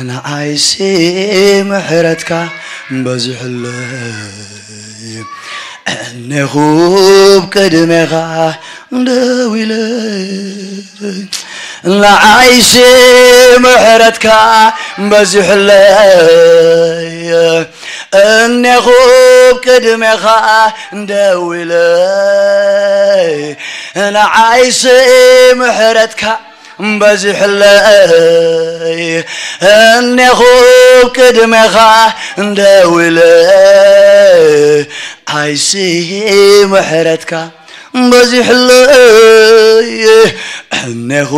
ንዓይሲ ምሕረትካ በዚሕለይ፣ እኔኹ ብቅድሜኻ ደው ኢለ። ንዓይሲ ምሕረትካ በዚሕለይ፣ እኔኹ ብቅድሜኻ ደው ኢለ። ንዓይሲ ምሕረትካ በዚሕለይ፣ እኔኹ ብቅድሜኻ ደው ኢለ። ዓይሲ ምሕረትካ በዚሕለይ፣ እኔኹ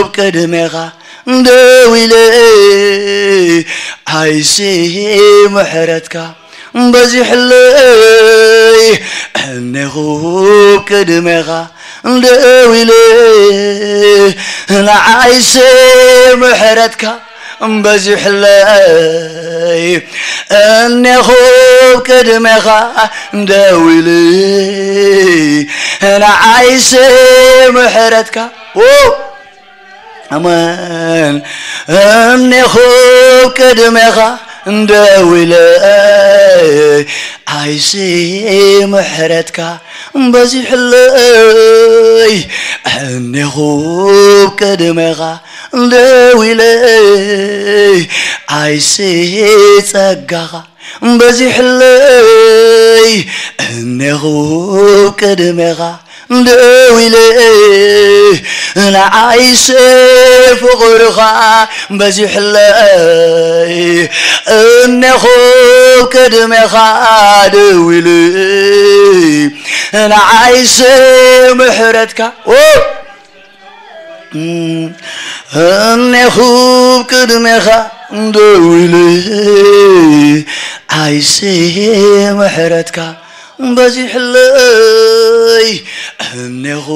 ብቅድሜኻ ደው ኢለ። ዓይሲ ምሕረትካ በዚሕለይ፣ እኔኹ ቅድሜኻ ደው ኢለ። ንዓይሲ ምሕረትካ በዚሕለይ፣ እኔኹ ቅድሜኻ ደው ኢለ። ንዓይሲ ምሕረትካ፣ ዎ፣ ኣሜን። እኔኹ ቅድሜኻ ደው ኢለ፣ ዓይሲ ምሕረትካ በዚሕለይ፣ እኔኹ ቅድሜኻ ደው ኢለ። ዓይሲ ጸጋኻ በዚሕለይ፣ እኔኹ ቅድሜኻ ደው ኢለ። ንዓይሲ ፍቕርኻ በዚሕለይ፣ እኔኹ ቅድሜኻ ደው ኢለ። ንዓይሲ ምሕረትካ፣ ዎ፣ እኔኹ ቅድሜኻ ደው ኢለ። ዓይሲ ምሕረትካ በዚሕለይ፣ እኔኹ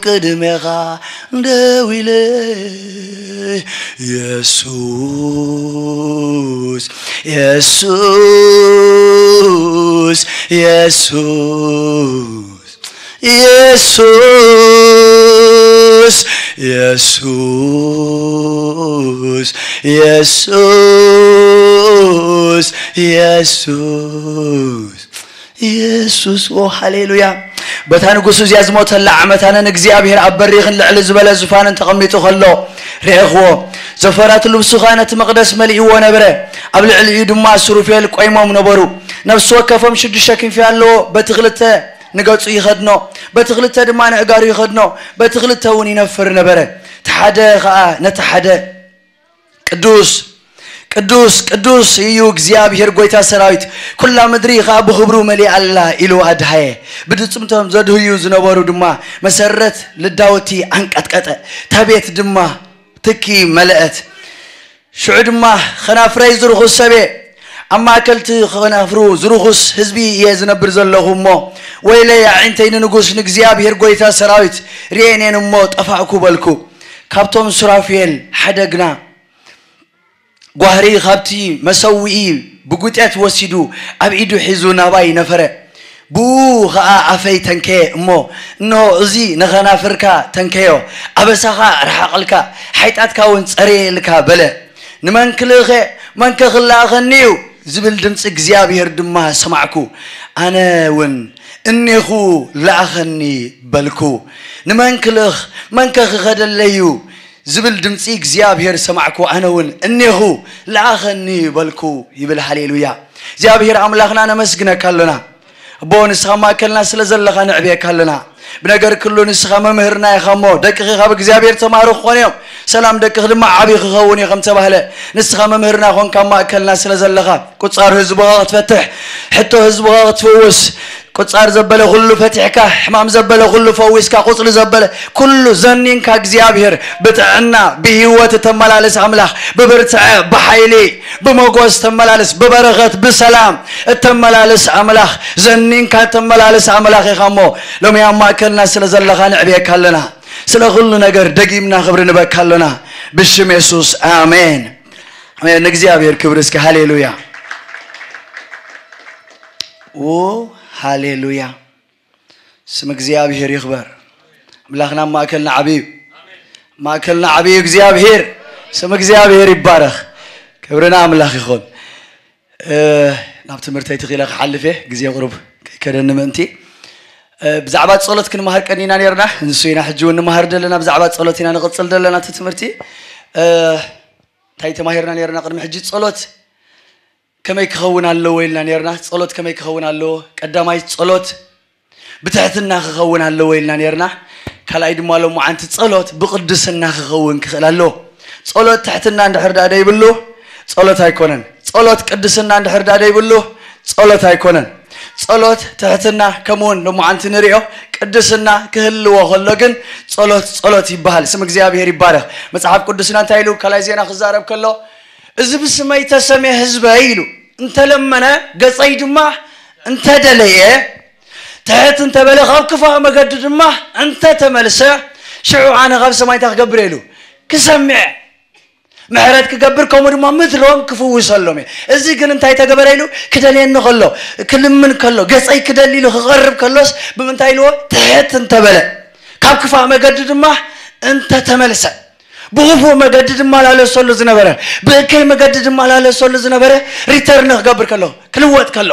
ቅድሜኻ ደው ኢለ። የሱስ፣ የሱስ፣ የሱስ፣ የሱስ፣ የሱስ፣ የሱስ፣ የሱስ፣ የሱስ። ኦ ሃሌሉያ! በታ ንጉሱ እዚኣ ዝሞተላ ዓመት ኣነ ንእግዚኣብሔር ኣብ በሪኽን ልዕሊ ዝበለ ዙፋንን ተቐሚጡ ከሎ ርኤኽዎ። ዘፈራት ልብሱ ኸኣ ነቲ መቕደስ መሊእዎ ነበረ። ኣብ ልዕሊኡ ድማ ሱሩፌል ቆይሞም ነበሩ። ነፍሲ ወከፎም ሽዱሽተ ክንፊ ኣለዎ። በቲ ክልተ ንገጹ ይኸድኖ፣ በቲ ክልተ ድማ ንእጋሩ ይኸድኖ፣ በቲ ክልተ እውን ይነፍር ነበረ። እቲ ሓደ ኸኣ ነቲ ሓደ፣ ቅዱስ፣ ቅዱስ፣ ቅዱስ እዩ እግዚኣብሔር ጐይታ ሰራዊት፣ ኵላ ምድሪ ኸኣ ብኽብሩ መሊኣ ኣላ ኢሉ ኣድሃየ። ብድጽምቶም ዘድህዩ ዝነበሩ ድማ መሰረት ልዳውቲ ኣንቀጥቀጠ፣ እታ ቤት ድማ ትኪ መለአት። ሽዑ ድማ፣ ኸናፍረይ ዝርኹስ ሰብ እየ፣ ኣብ ማእከል እቲ ኸናፍሩ ዝርኹስ ህዝቢ እየ ዝነብር ዘለኹ እሞ፣ ወይለይ ኣዒንተይ ንንጉስ ንእግዚኣብሔር ጐይታ ሰራዊት ርእየን እየን እሞ ጠፋእኩ በልኩ። ካብቶም ሱራፌል ሓደ ግና ጓህሪ ኻብቲ መሰውኢ ብጒጤት ወሲዱ ኣብ ኢዱ ሒዙ ናባይ ነፈረ። ብኡ ኸኣ ኣፈይ ተንከየ እሞ፣ እንሆ፣ እዚ ንኸናፍርካ ተንከዮ፣ ኣበሳኻ ርሓቐልካ፣ ሓይጣትካ እውን ጸርየልካ በለ። ንመን ክልእኽ እየ? መንከ ክለኣኸኒ እዩ? ዝብል ድምጺ እግዚኣብሄር ድማ ሰማዕኩ። ኣነ እውን እኔኹ ለኣኸኒ በልኩ። ንመን ክልእኽ? መንከ ክኸደለይ እዩ? ዝብል ድምጺ እግዚኣብሄር ሰማዕኩ። ኣነ እውን እኔኹ ለኣኸኒ በልኩ ይብል። ሃሌሉያ! እግዚኣብሄር ኣምላኽና ነመስግነካ ኣሎና። ኣቦ ንስኻ ማእከልና ስለ ዘለኻ ነዕብየካ ኣለና። ብነገር ክሉ ንስኻ መምህርና ኢኻ እሞ ደቅኺ ካብ እግዚኣብሔር ተማሃሩ ክኾኑ እዮም፣ ሰላም ደቅኺ ድማ ዓቢ ክኸውን እዩ ከም ተባህለ፣ ንስኻ መምህርና ኾንካ ኣብ ማእከልና ስለ ዘለኻ ቁጻር ህዝብኻ ክትፈትሕ፣ ሕቶ ህዝብኻ ክትፍውስ፣ ቁጻር ዘበለ ኩሉ ፈቲሕካ፣ ሕማም ዘበለ ኩሉ ፈዊስካ፣ ቁጽሊ ዘበለ ኩሉ ዘኒንካ እግዚኣብሔር ብጥዕና ብህይወት እተመላልስ ኣምላኽ ብብርትዐ ብሓይሊ ብመጎስ ተመላልስ፣ ብበረኸት ብሰላም እተመላልስ ኣምላኽ፣ ዘኒንካ እተመላልስ ኣምላኽ ኢኻ እሞ፣ ሎሚ ኣብ ማእከልና ስለ ዘለኻ ንዕብየካ ኣለና። ስለ ኩሉ ነገር ደጊምና ክብሪ ንበካ ኣሎና። ብሽም የሱስ፣ ኣሜን። ኣሜን። ንእግዚኣብሔር ክብሪ እስኪ፣ ሃሌሉያ። ኦ፣ ሃሌሉያ። ስም እግዚኣብሔር ይኽበር። ኣምላኽና ኣብ ማእከልና ዓቢ እዩ። ማእከልና ዓብዩ እግዚኣብሔር፣ ስም እግዚኣብሔር ይባረኽ። ክብሪ ንኣምላኽ ይኹን። እ፣ ናብ ትምህርተይ ትኺለ ክሓልፍ እየ፣ ግዜ ቁሩብ ከይከደኒ ምእንቲ። እ፣ ብዛዕባ ጸሎት ክንመሃር ቀኒና ነርና፣ ንሱ ኢና ሕጂ እውን ንመሃር ዘለና። ብዛዕባ ጸሎት ኢና ንቕጽል ዘለና እቲ ትምህርቲ። እ፣ እንታይ ተማሂርና ነርና ቅድሚ ሕጂ? ጸሎት ከመይ ክኸውን ኣለዎ ኢልና ነርና። ጸሎት ከመይ ክኸውን ኣለዎ? ቀዳማይ፣ ጸሎት ብትሕትና ክኸውን ኣለዎ ኢልና ነርና። ካልኣይ ድማ፣ ሎማዓንቲ ጸሎት ብቕድስና ክኸውን ክኽእል ኣለዎ። ጸሎት ትሕትና እንድሕር ደኣ ደይብሉ፣ ጸሎት ኣይኮነን። ጸሎት ቅድስና እንድሕር ደኣ ደይብሉ፣ ጸሎት ኣይኮነን። ጸሎት ትሕትና፣ ከምኡውን ሎማዓንቲ ንሪኦ፣ ቅድስና ክህልዎ ከሎ ግን ጸሎት ጸሎት ይበሃል። ስም እግዚኣብሔር ይባረኽ። መጽሓፍ ቅዱስና እንታይ ኢሉ ካልኣይ ዜና ክዛረብ ከሎ፣ "እዚ ብስመይ ተሰምየ ህዝበይ" ኢሉ እንተለመነ፣ ገጸይ ድማ እንተደለየ፣ ትሕት እንተበለ፣ ካብ ክፋእ መገዲ ድማ እንተተመልሰ፣ ሽዑ ኣነ ካብ ሰማይ እንታይ ክገብር እየ ኢሉ? ክሰምዕ፣ ምሕረት ክገብር፣ ከምኡ ድማ ምድሮም ክፍውሰሎም እየ። እዚ ግን እንታይ ተገበረ ኢሉ? ክደልየኒ ከሎ፣ ክልምን ከሎ፣ ገጸይ ክደሊ ኢሉ ክቐርብ ከሎስ ብምንታይ ኢልዎ? ትሕት እንተበለ፣ ካብ ክፋእ መገዲ ድማ እንተተመልሰ፣ ብኽፉእ መገዲ ድማ ላለሰሉ ዝነበረ፣ ብእከይ መገዲ ድማ ላለሰሉ ዝነበረ፣ ሪተርን ክገብር ከሎ፣ ክልወጥ ከሎ፣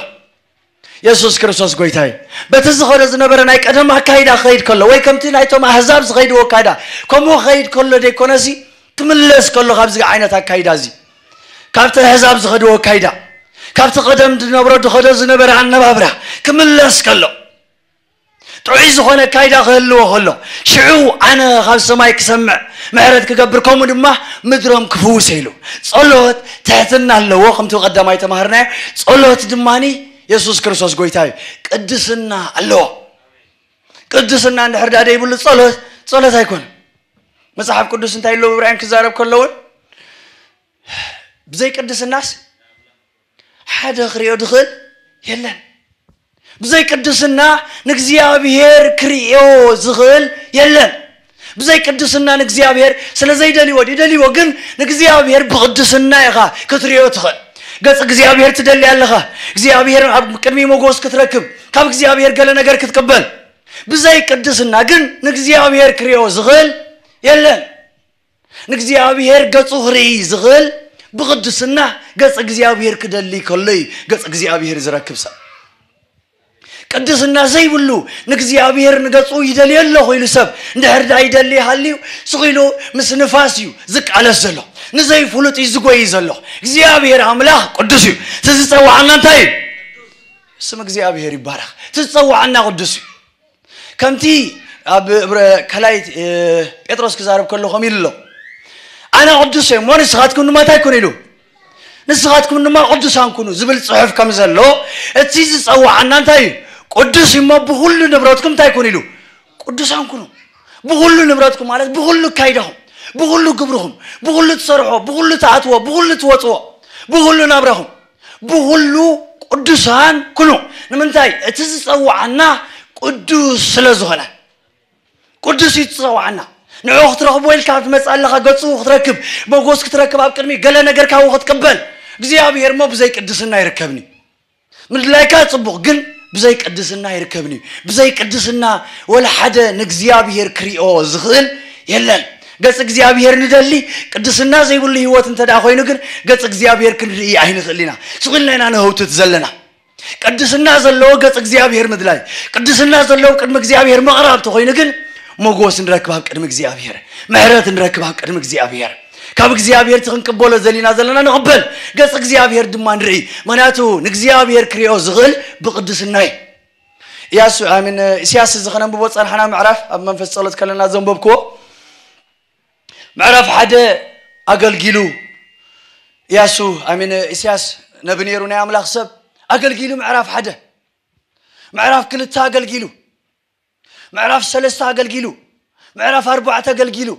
የሱስ ክርስቶስ ጎይታ እዩ። በቲ ዝኸዶ ዝነበረ ናይ ቀደም ኣካይዳ ክኸይድ ከሎ፣ ወይ ከምቲ ናይቶም ኣህዛብ ዝኸይድዎ ኣካይዳ፣ ከምኡ ክኸይድ ከሎ ደይኮነሲ፣ ክምለስ ከሎ ካብዚ ዓይነት ኣካይዳ እዚ፣ ካብቲ ኣህዛብ ዝኸድዎ ኣካይዳ፣ ካብቲ ቀደም ዝነብሮ ዝኸዶ ዝነበረ ኣነባብራ ክምለስ ከሎ፣ ጥዑይ ዝኾነ ኣካይዳ ክህልዎ ከሎ፣ ሽዑ ኣነ ካብ ሰማይ ክሰምዕ፣ ምሕረት ክገብር፣ ከምኡ ድማ ምድሮም ክፍውስ ኢሉ። ጸሎት ትሕትና ኣለዎ፣ ከምቲ ቀዳማይ ተማሃርናዮ። ጸሎት ድማኒ የሱስ ክርስቶስ ጎይታ እዩ። ቅድስና ኣለዎ። ቅድስና እንድሕር ደኣ ደይብሉ ጸሎት፣ ጸሎት ኣይኮነን። መጽሓፍ ቅዱስ እንታይ ኣሎ? ብብርዕን ክዛረብ ከሎ እውን፣ ብዘይ ቅድስናስ ሓደ ክሪኦ ዝኽእል የለን። ብዘይ ቅድስና ንእግዚኣብሔር ክሪኦ ዝኽእል የለን። ብዘይ ቅድስና ንእግዚኣብሔር ስለ ዘይደልይዎ ድዩ? ደልይዎ፣ ግን ንእግዚኣብሔር ብቅድስና ኢኻ ክትሪኦ ትኽእል። ገጽ እግዚኣብሔር ትደሊ ኣለኻ። እግዚኣብሔር ኣብ ቅድሚ መጎስ ክትረክብ፣ ካብ እግዚኣብሔር ገለ ነገር ክትቅበል። ብዘይ ቅድስና ግን ንእግዚኣብሔር ክሪኦ ዝኽእል የለን። ንእግዚኣብሔር ገጹ ክርኢ ዝኽእል ብቅድስና ገጽ እግዚኣብሔር ክደሊ ከሎ እዩ ገጽ እግዚኣብሔር ዝረክብ ሰብ። ቅድስና ዘይብሉ ንእግዚኣብሔር ንገጹ ይደልዮ ኣለኹ ኢሉ ሰብ እንድሕር ደኣ ይደሊ ሃልዩ፣ ስቕ ኢሉ ምስ ንፋስ እዩ ዝቃለስ ዘሎ። ንዘይፍሉጥ እዩ ዝጎይ ዘሎ። እግዚኣብሔር ኣምላኽ ቅዱስ እዩ። እቲ ዝጸዋዓና እንታይ እዩ? ስም እግዚኣብሔር ይባረኽ። እቲ ዝጸዋዓና ቅዱስ እዩ። ከምቲ ኣብ እብረ-፣ ካልኣይ፣ እ፣ ጴጥሮስ ክዛረብ ከሎ ከምኡ ኢሉ ኣሎ። "ኣነ ቅዱስ እየ እሞ ንስኻትኩም ድማ እንታይ ኩኑ?" ኢሉ። "ንስኻትኩም ድማ ቅዱሳን ኩኑ" ዝብል ጽሑፍ ከም ዘሎ፣ እቲ ዝጸዋዓና እንታይ እዩ? ቅዱስ እዩ እሞ ብኹሉ ንብረትኩም እንታይ ኩኑ ኢሉ? ቅዱሳን ኩኑ። ብኹሉ ንብረትኩም ማለት ብኹሉ ካይዳኹም፣ ብኹሉ ግብርኹም፣ ብኹሉ ትሰርሖ፣ ብኹሉ ትኣትዎ፣ ብኹሉ ትወጽዎ፣ ብኹሉ ናብራኹም፣ ብኹሉ ቅዱሳን ኩኑ። ንምንታይ? እቲ ዝጸዋዓና ቅዱስ ስለ ዝኾነ። ቅዱስ እዩ ዝጸዋዓና። ንዕኡ ክትረኽቦ ኢልካ ክትመጽእ ኣለኻ፣ ገጹ ክትረክብ፣ መጎስ ክትረክብ፣ ኣብ ቅድሚ ገለ ነገር ካብኡ ክትቅበል። እግዚኣብሔር እሞ ብዘይ ቅድስና ኣይርከብን እዩ። ምድላይካ ጽቡቕ፣ ግን ብዘይ ቅድስና ኣይርከብን እዩ። ብዘይ ቅድስና ወላ ሓደ ንእግዚኣብሔር ክሪኦ ዝኽእል የለን። ገጽ እግዚኣብሔር ንደሊ፣ ቅድስና ዘይብሉ ህይወት እንተ ደኣ ኮይኑ ግን፣ ገጽ እግዚኣብሔር ክንርኢ ኣይንኽእል ኢና። ስቕ ኢልና ኢና ንህውትት ዘለና። ቅድስና ዘለዎ ገጽ እግዚኣብሔር ምድላይ፣ ቅድስና ዘለዎ ቅድሚ እግዚኣብሔር ምቕራብ ተኾይኑ ግን፣ ሞጎስ ንረክብ ኣብ ቅድሚ እግዚኣብሔር፣ ምሕረት ንረክብ ኣብ ቅድሚ እግዚኣብሔር። ካብ እግዚኣብሔር እቲ ክንቅበሎ ዘሊና ዘለና ንቕበል፣ ገጽ እግዚኣብሔር ድማ ንርኢ። ምኽንያቱ ንእግዚኣብሔር ክሪኦ ዝኽእል ብቅድስና እዩ። ኢያሱ፣ ኣሚን፣ ኢሳያስ እዚ ከነንብቦ ጸንሓና ምዕራፍ ኣብ መንፈስ ጸሎት ከለና ዘንበብክዎ። ምዕራፍ ሓደ ኣገልጊሉ። ኢያሱ፣ ኣሚን፣ ኢሳያስ ነቢ ነይሩ፣ ናይ ኣምላኽ ሰብ ኣገልጊሉ። ምዕራፍ ሓደ፣ ምዕራፍ ክልተ ኣገልጊሉ፣ ምዕራፍ ሰለስተ ኣገልጊሉ፣ ምዕራፍ ኣርባዕተ ኣገልጊሉ፣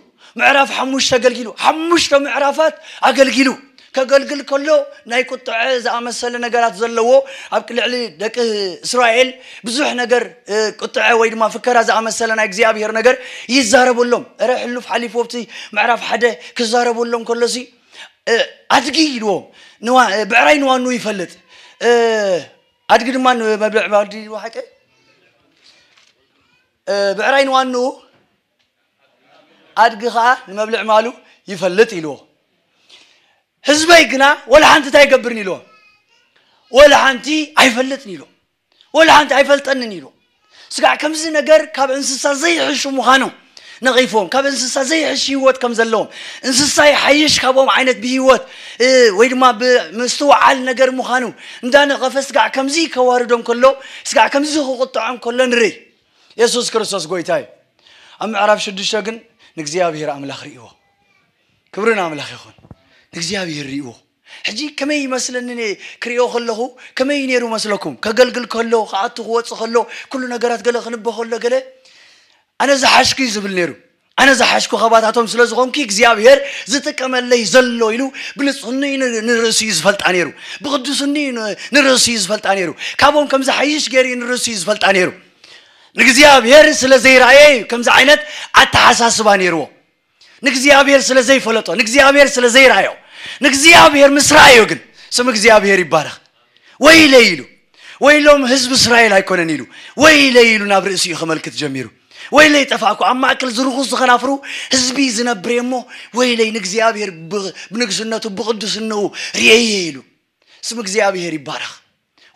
ምዕራፍ ሓሙሽተ ኣገልጊሉ። ሓሙሽተ ምዕራፋት ኣገልጊሉ። ከገልግል ከሎ ናይ ቁጥዐ ዝኣመሰለ ነገራት ዘለዎ፣ ኣብ ልዕሊ ደቂ እስራኤል ብዙሕ ነገር፣ እ፣ ቁጥዐ ወይ ድማ ፍከራ ዝኣመሰለ ናይ እግዚኣብሔር ነገር ይዛረበሎም። እረ ሕሉፍ ሓሊፉ ኣብቲ ምዕራፍ ሓደ ክዛረበሎም ከሎሲ፣ እ፣ ኣድጊ ኢልዎም፣ ንዋ-፣ እ፣ ብዕራይ ንዋኑ ይፈልጥ። እ፣ ኣድጊ ድማ ንመብልዕ ባልዲ ኢልዎ ሓቀ? እ፣ ብዕራይ ንዋኑ ኣድጊ ኸዓ ንመብልዕ ማሉ ይፈልጥ ኢልዎ። ህዝበይ ግና ወላ ሓንቲ እንታይ ኣይገብርን ኢልዎ፣ ወላ ሓንቲ ኣይፈልጥን ኢልዎ፣ ወላ ሓንቲ ኣይፈልጠንን ኢልዎ። ስጋዕ ከምዚ ነገር ካብ እንስሳ ዘይሕሹ ምዃኖም ነቒፎም፣ ካብ እንስሳ ዘይሕሽ ህይወት ከም ዘለዎም፣ እንስሳ ይሓይሽ ካብኦም ዓይነት ብህይወት ወይ ድማ ብምስትውዓል ነገር ምዃኑ እንዳነቐፈ ስጋዕ ከምዚ ከዋርዶም ከሎ፣ ስጋዕ ከምዚ ክቕጥዖም ከሎ ንርኢ። የሱስ ክርስቶስ ጎይታ እዩ። ኣብ ምዕራፍ ሽዱሽተ ግን ንእግዚኣብሔር ኣምላኽ ርእይዎ። ክብሪ ንኣምላኽ ይኹን። ንእግዚኣብሔር ርእይዎ። ሕጂ ከመይ ይመስለኒ እኔ ክርእዮ ከለኹ፣ ከመይ እዩ ነይሩ መስለኩም? ከገልግል ከሎ፣ ክኣቱ ክወጽእ ከሎ፣ ኩሉ ነገራት ገለ ክንበ ከሎ ገለ ኣነ ዝሓሽኩ እዩ ዝብል ነይሩ። ኣነ ዝሓሽኩ ካባታቶም ስለ ዝኾንኩ እግዚኣብሔር ዝጥቀመለይ ዘሎ ኢሉ ብንጽህንኡ ን- ንርእሱ እዩ ዝፈልጣ ነይሩ። ብቅዱስንኡ ን- ንርእሱ እዩ ዝፈልጣ ነይሩ። ካብኦም ከም ዝሓይሽ ገይሩ እዩ ንርእሱ እዩ ዝፈልጣ ነይሩ። ንእግዚኣብሔር ስለ ዘይረኣየ እዩ ከምዚ ዓይነት ኣተሓሳስባ ነይርዎ። ንእግዚኣብሔር ስለ ዘይፈለጦ፣ ንእግዚኣብሔር ስለ ዘይረኣዮ፣ ንእግዚኣብሔር ምስ ረኣዮ ግን ስም እግዚኣብሔር ይባረኽ። ወይለይ ኢሉ፣ ወይሎም ህዝቢ እስራኤል ኣይኮነን ኢሉ፣ ወይለይ ኢሉ ናብ ርእሲኡ ከመልክት ጀሚሩ። ወይለይ ጠፋእኩ፣ ኣብ ማእከል ዝርኹስ ዝኸናፍሩ ህዝቢ ዝነብር እየ እሞ፣ ወይለይ ንእግዚኣብሔር ብ- ብንግስነቱ ብቅዱስንኡ ርእየየ ኢሉ። ስም እግዚኣብሔር ይባረኽ።